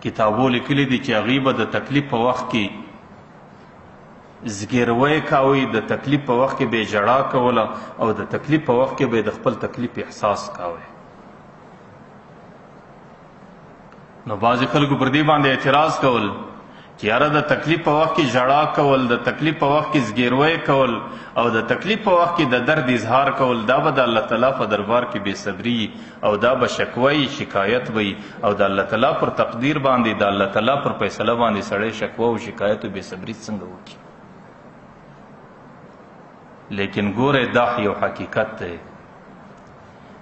کتابو لیکلي دي چې هغوی به د تکلیف په وخت کې زګیروی کاوی، د تکلیف په وخت کې به یې ژړا کوله، او د تکلیف په وخت کې به یې د خپل تکلیف احساس کاوی. نو بعضې خلکو پر دې باندې اعتراض کول چې یاره د تکلیف په وخت کې ژړا کول، د تکلیف په وخت کې زګیروی کول، او د تکلیف په وخت کې د درد اظهار کول، دا به د الله تعالی په دربار کې بې صبري، او دا به شکوه وي، شکایت به وي، او د الله تعالی پر تقدیر باندې، د الله تعالی پر فیصله باندې سړی شکوه او شکایت او بې صبري څنګه وکړي؟ لیکن ګوره دا یو حقیقت دی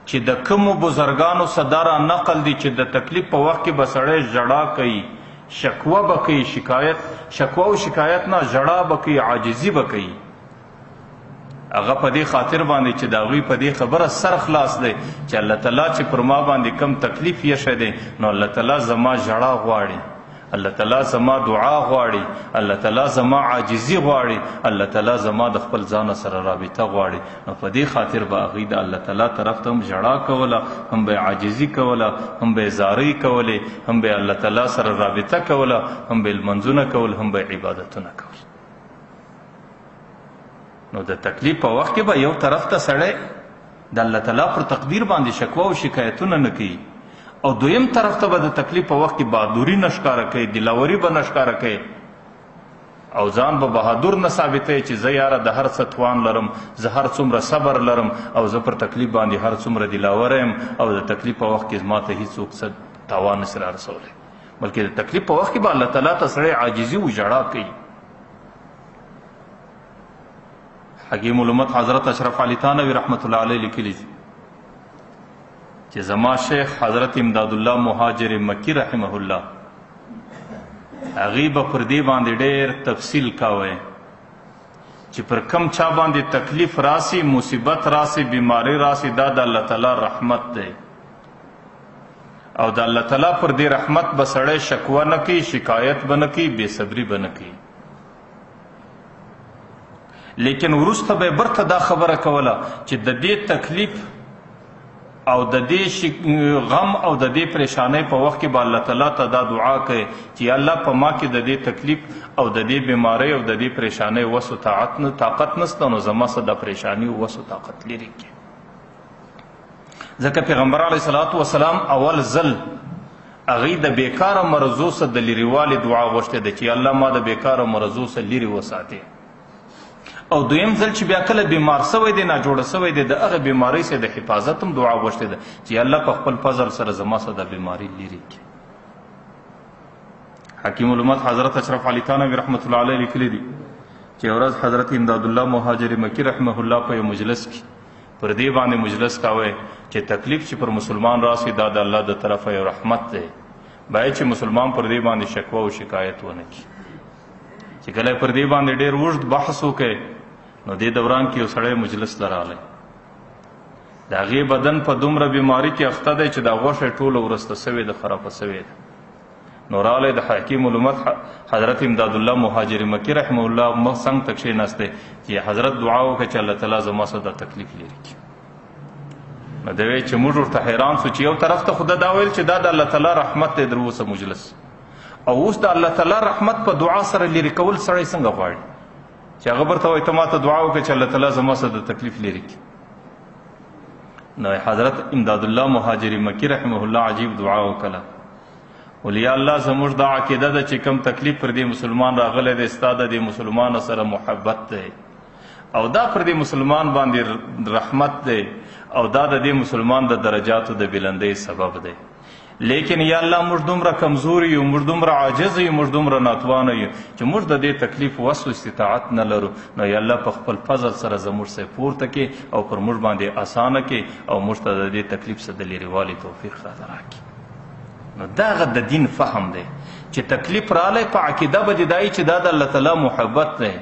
چې د کومو بزرګانو څخه دا را نقل دي چې د تکلیف په وخت کې به سړی ژړا کوي، شکوه به کوي، شکایت، شکوه او شکایت نه، ژړا به کوي، عاجزي به کوي. هغه په دې خاطر باندې چې د هغوی په دې خبره سر خلاص دی چې الله تعالی چې پر ما باندې کم تکلیف ایښی دی، نو الله تعالی زما ژړا غواړي، الله تعالی زما دعا غواړي، الله تعالی زما عاجزي غواړي، الله تعالی زما د خپل ځان سره رابطه غواړي. نو په دې خاطر به هغوی د الله تعالی طرف ته هم ژړا کوله، هم به عاجزي کوله، هم به زارۍ کولې، هم به الله تعالی سره رابطه کوله، هم به لمونځونه کول، هم به عبادتونه کول. نو د تکلیف په وخت کې به یو طرف ته سړی د الله تعالی پر تقدیر باندې شکوه او شکایتونه نه کوي، او دویم طرف ته به د تکلیف په وخت کې بهادري نه ښکاره کوي، دلاوري به نه ښکاره کوي، او ځان به بهادر نه ثابتوي چې زه یاره د هر څه توان لرم، زه هر څومره صبر لرم، او زه پر تکلیف باندې هر څومره دلاور یم، او د تکلیف په وخت کې زما ته هیڅوک څه تاوان نشي را رسولی. بلکې د تکلیف په وخت کې به الله تعالی ته سړی عاجزي او ژړا کوي. حکیم الامت حضرت اشرف علي تھانوي رحمت الله علیه لیکلي دي چې زما شیخ حضرت امداد الله مهاجر مکی رحمه الله هغې به پر دې باندې ډېر تفصیل کاوه چې پر کم چا باندې تکلیف راسي، مصیبت راسي، بیماری راسي، دا د الله تعالی رحمت دی، او د الله تعالی پر دې رحمت به سړی شکوه نه کوي، شکایت به نه کوي، بې صبري به نه کوي. لیکن وروسته به یې برته دا خبره کوله چې د دې تکلیف او د دې غم او د دې پریشانۍ په وخت کې به الله تعالی ته دا دعا کوي چې یا الله په ما کې د دې تکلیف او د دې بیمارۍ او د دې پریشانۍ وس او طاقت نشته، نو زما څخه دا پریشاني او وس او طاقت لرې کړي. ځکه پیغمبر علیه الصلاة والسلام اول ځل هغوی د بېکاره مرضو څخه د لیروالي دعا غوښتې ده چې الله ما د بېکاره مرضو څخه لیرې وساتې. او دویم ځل چې بیا کله بیمار سوی دی، ناجوړه سوی دی، د هغه بیمارۍ څخه د حفاظت هم دعا غوښتې ده چې الله په خپل فضل سره زما څخه د بیماري لیرې کړي. حکیم الامت حضرت اشرف علي تھانوي رحمة الله علیه لیکلي دي چې ورځ حضرت امداد الله مهاجر مکي رحمه الله په یو مجلس کې پر دې باندې مجلس کاوه چې تکلیف چې پر مسلمان راسي دا د الله د طرفه یو رحمت دی، باید چې مسلمان پر دې باندې شکوه او شکایت ونه کړي. چې کله پر دې باندې ډېر اوږد بحث وکړي نو دې دوران کې یو سړی مجلس ته راغلی، د هغې بدن په دومره بیماري کې اخته دی چې دا غوښه یې ټوله ورسته سوې ده، خرابه سوې ده. نو راغلی د حکیم الامت حضرت امداد الله مهاجر مکي رحمه الله مخ څنګ ته کښېناستی چې حضرت دعا وکړه چې الله تعالی زما څخه دا تکلیف لیرې کړي. نو دی وایي چې موږ ورته حیران سو چې یو طرف ته خو ده دا ویل چې دا د الله تعالی رحمت دی در اوسه مجلس، او اوس د الله تعالی رحمت په دعا سره لیرې کول سړی څنګه غواړي چې هغه ورته وایي ته ما ته دعا وکړه چې الله تعالی زما څخه د تکلیف لیرې کړي. نو حضرت امداد الله مهاجر مکي رحمه الله عجیب دعا وکړه، ولې یا الله زموږ دا عقیده ده چې کم تکلیف پر دې مسلمان راغلی دی ستا د دې مسلمان سره محبت دی، او دا پر دې مسلمان باندې رحمت دی، او دا د دې مسلمان د درجاتو د بلندۍ سبب دی. لیکن یا الله موږ دومره کمزوري یو، موږ دومره عاجز یو، موږ دومره ناتوانه یو چې موږ د دې تکلیف وس او استطاعت نه لرو. نو یا الله په خپل فضل سره زموږ څخه پورته کړي او پر موږ باندې اسانه کړي او موږ ته د دې تکلیف څخه د لیرېوالي توفیق راته راکړي. نو دغه د دین فهم دی چې تکلیف رالی په عقیده به دې دا وي چې دا د الله تعالی محبت دی،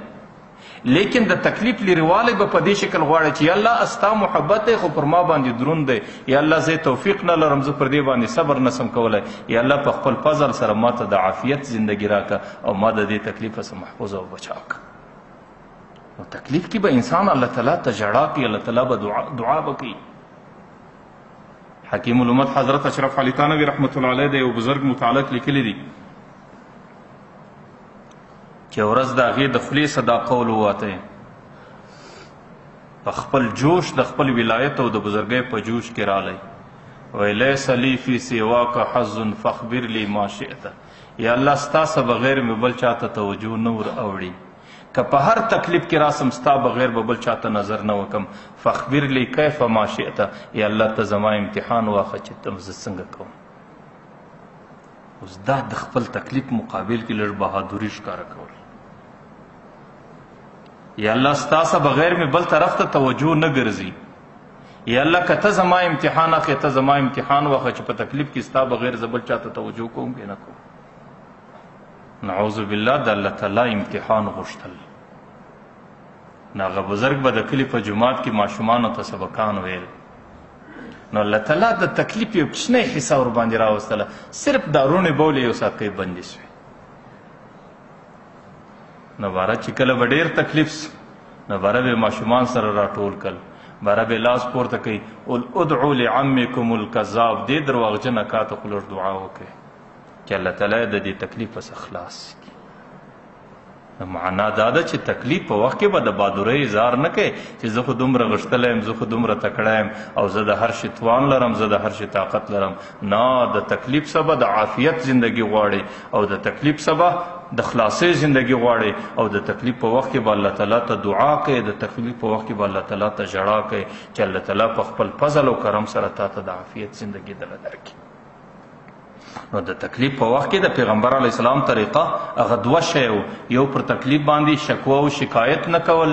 لیکن د تکلیف لیرېوالی به په دې شکل غواړي چې یا الله ستا محبت دی خو پر ما باندې دروند دی، یا الله زه توفیق نه لرم، زه پر دې باندې صبر نه سم کولی، یا الله په خپل فضل سره ما ته د عافیت زندګي راکړه او ما د دې تکلیف څخه محفوظ او بچا کړه. نو تکلیف کې به انسان الله تعالی ته ژړا کوي، الله تعالی به دعا به کوي. حکیم الامت حضرت اشرف علي تھانوي رحمة الله علیه د یو بزرګ متعلق لیکلي دي چې ورځ د هغې د خولې څخه دا قول ووتی، په خپل جوش د خپل ولایت او د بزرګۍ په جوش کې راغلی، وایي لیس لي فی سواک حظ فاخبر لي ما شئت، یا الله ستا څخه بغیر مې بل چا ته توجه نه ور اوړي، که په هر تکلیف کې راسم ستا بغیر به بل چا ته نظر نه وکم، فاخبر لي کیف ما شئت، یا الله ته زما امتحان واخه چې ته زه څنګه کوم. اوس دا د خپل تکلیف مقابل کې لږ بهادري ښکاره کول، یا الله ستا څخه بغیر مې بل طرف ته توجه نه ګرځي، یا الله که ته زما امتحان اخلې ته زما امتحان واخه چې په تکلیف کې ستا بغیر زه بل چا ته توجه کوم که نه کوم. نعوذ بالله د الله تعالی امتحان غوښتل. نو هغه بزرګ به د کلي په جومات کې ماشومانو ته سبقان ویل، نو الله تعالی د تکلیف یو کوچنی حصه ورباندې راوستله، صرف دا روڼې بولې یو ساقۍ بندې سوې. نو باره چې کله به ډېر تکلیف سو نو باره به ماشومان سره راټول کړل، باره به لاس پورته کوي، قل ادعو لعمکم الکذاب، دې درواغجن اکا ته خو لږ دعا وکړئ چې الله تعالی د دې تکلیف څخه خلاص کړي. معنا دا ده چې تکلیف په وخت کې به د بادورۍ اظهار نه کوي چې زه خو دومره غښتلی یم، زه خو دومره تکړه یم او زه د هر شي توان لرم، زه د هر شي طاقت لرم. نه، د تکلیف څخه به د عافیت زندګي غواړي او د تکلیف څخه به د خلاصې زندګي غواړي او د تکلیف په وخت کې به الله تعالی ته دعا کوي، د تکلیف په وخت کې به الله تعالی ته ژړا کوي چې الله تعالی په خپل فضل او کرم سره تا ته د عافیت زندګي دله درکړي. نو د تکلیف په وخت کې د پیغمبر علیه السلام طریقه هغه دوه شی و، یو پر تکلیف باندې شکوه او شکایت نه کول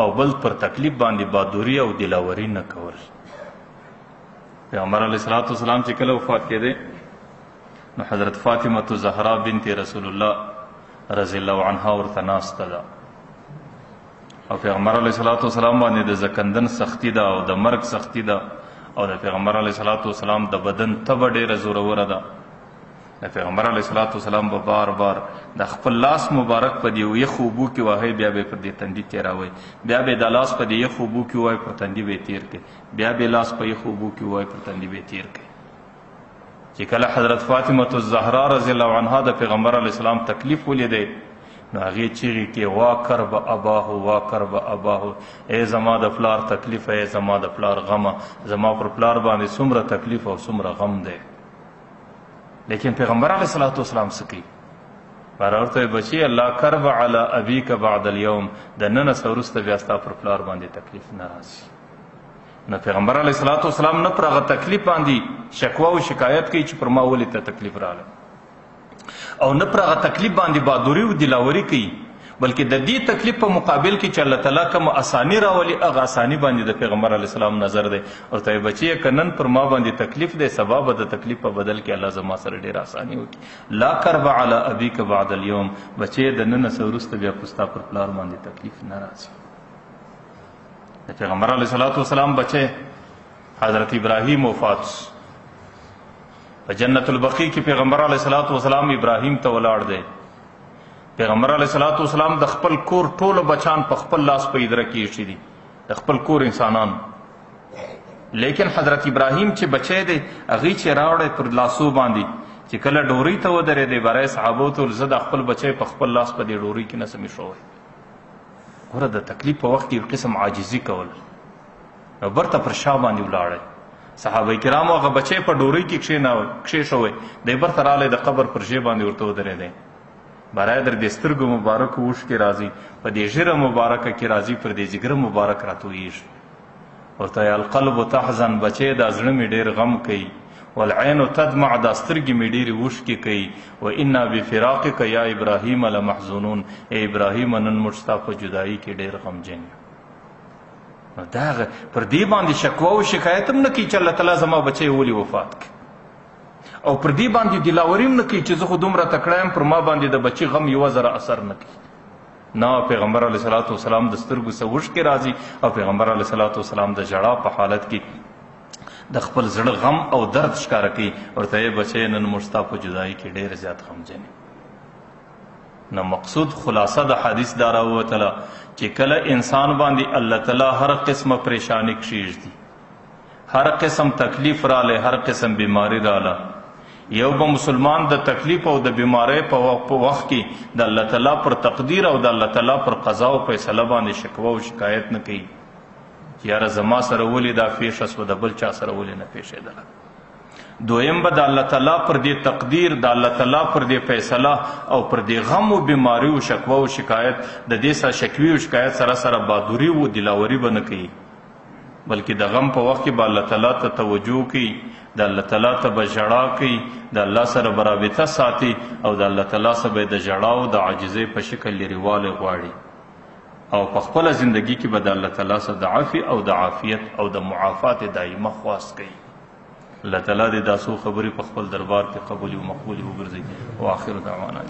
او بل پر تکلیف باندې بادوري او دلاوري نه کول. پیغمبر علیه الصلاة والسلام چې کله وفات کېدی نو حضرت فاطمة الزهرا بنت رسول الله رضی الله عنها ورته ناسته ده او پیغمبر علیه الصلاة والسلام باندې د زکندن سختی ده او د مرګ سختی ده او د پیغمبر علیه الصلاة والسلام د بدن تبه ډېره زوروره ده. د پیغمبر علیه الصلاة والسلام به بار بار د خپل لاس مبارک په دې یخو اوبو کې وهی، بیا به یې پر دې تندي تېراوی، بیا به یې د لاس په دې یخو اوبو کې ووایي پر تندي به یې تېر کړي، بیا به یې لاس په یخو اوبو کې ووایي پر تندي به یې تېر کړي. چې کله حضرت فاطمة الزهرا رضی الله عنها د پیغمبر علیه السلام تکلیف ولیدی نو هغې چیغې کړې، وا کرب اباه، وا کرب اباه، ای زما د پلار تکلیف، ای زما د پلار غمه، زما پر پلار باندې څومره تکلیف او څومره غم دی. لیکن پیغمبر علیه الصلاة والسلام څه کوي؟ باره ورته وایي بچي الله کرب علی ابیک بعد اليوم، د ننه څخه وروسته بیا ستا پر پلار باندې تکلیف نه راځي. نو پیغمبر علیه الصلاة والسلام نه پر هغه تکلیف باندې شکوه او شکایت کوي چې پر ما ولې ته تکلیف راغلی، او نه پر هغه تکلیف باندې بادوري او دلاوري کوي، بلکې د دې تکلیف په مقابل کې چې الله تعالی کوم اساني راولي هغه اساني باندې د پیغمبر علیه السلام نظر دی. ورته وایي بچیه که نن پر ما باندې تکلیف دی، سبا به د تکلیف په بدل کې الله زما سره ډېره اساني وکړي. لا کرب علی ابیک بعد اليوم، بچیه د نن څخه وروسته بیا په ستا پر پلار باندې تکلیف نه راځي. د پیغمبر علیه الصلاة والسلام بچی حضرت ابراهیم وفات شو. په جنت البقیع کې پیغمبر علیه الصلاة والسلام ابراهیم ته ولاړ دی. پیغمبر علیه الصلاة والسلام د خپل کور ټولو بچان په خپل لاس په ادره کې ایښي دي، د خپل کور انسانان. لیکن حضرت ابراهیم چې بچی دی هغوی چې راوړی پر لاسو باندې، چې کله ډورۍ ته ودرېدی برای صحابو ته ویل زه د خپل بچی په خپل لاس په دې ډورۍ کې نه سم ایښوی. ګوره د تکلیف په وخت کې یو قسم عاجزي کوله، نو برته پر شا باندې ولاړی. صحابه کرامو هغه بچی په ډورۍ کې کښېښوی، دی برته راغلی د قبر پر ژې باندې ورته ودرېدی. برای در دې سترګو مبارکو اوښکې راځي، په دې ږیره مبارکه کې راځي، پر دې ځیګره مبارک راتویږي. ورته وایي القلب تحزن، بچی دا زړه مې ډېر غم کوي، والعین تدمع، دا سترګې مې ډېرې اوښکې کوي، و انا بفراقک یا ابراهیم لمحزونون، ای ابراهیم نن موږ ستا په جدایي کې ډېر غمجن یو. نو دا پر دې باندې شکوه او شکایت هم نه کوي چې الله تعالی زما بچی ولې وفات کړي، او پر دې باندې دلاوري هم نه کوي چې زه خو دومره تکړه یم پر ما باندې د بچي غم یوه ذره اثر نه کوي. نه، پیغمبر علیه الصلاة والسلام د سترګو څخه اوښکې راځي او پیغمبر علیه الصلاة والسلام د ژړا په حالت کې د خپل زړه غم او درد ښکاره کوي. ورته یې بچی نن موږ ستا په جدایي کې ډېر زیات غمجن یو. نو مقصود خلاصه د حدیث دا راووتله چې کله انسان باندې الله تعالی هر قسمه پریشانی کښېږدي، هر قسم تکلیف رالی، هر قسم بیماری راله، یو به مسلمان د تکلیف او د بیماری په وخت کې د الله تعالی پر تقدیر او د الله تعالی پر قضا او فیصله باندې شکوه او شکایت نه کوي چې یاره زما سره ولې دا پېښه سوه، د بل چا سره ولې نه پېښېدله. دویم به د الله تعالی پر دې تقدیر، د الله تعالی پر دې فیصله او پر دې غم او بیماری او شکوه او شکایت د دې سره شکوي او شکایت سره سره بادوري او دلاوري به نه کوي، بلکې د غم په وخت کې به الله تعالی ته توجه کوي، د الله تعالی ته به ژړا کوي، د الله سره به رابطه ساتي او د الله تعالی سره به د ژړا او د عاجزۍ په شکل لرېوالی غواړي، او په خپله زندګي کې به د الله تعالی سره د عفوې او د عافیت او د معافات دایمه خواست کوي. الله تعالی دې دا څو خبرې په خپل دربار کې قبول او مقبول وګرځي. او آخر دعوانا.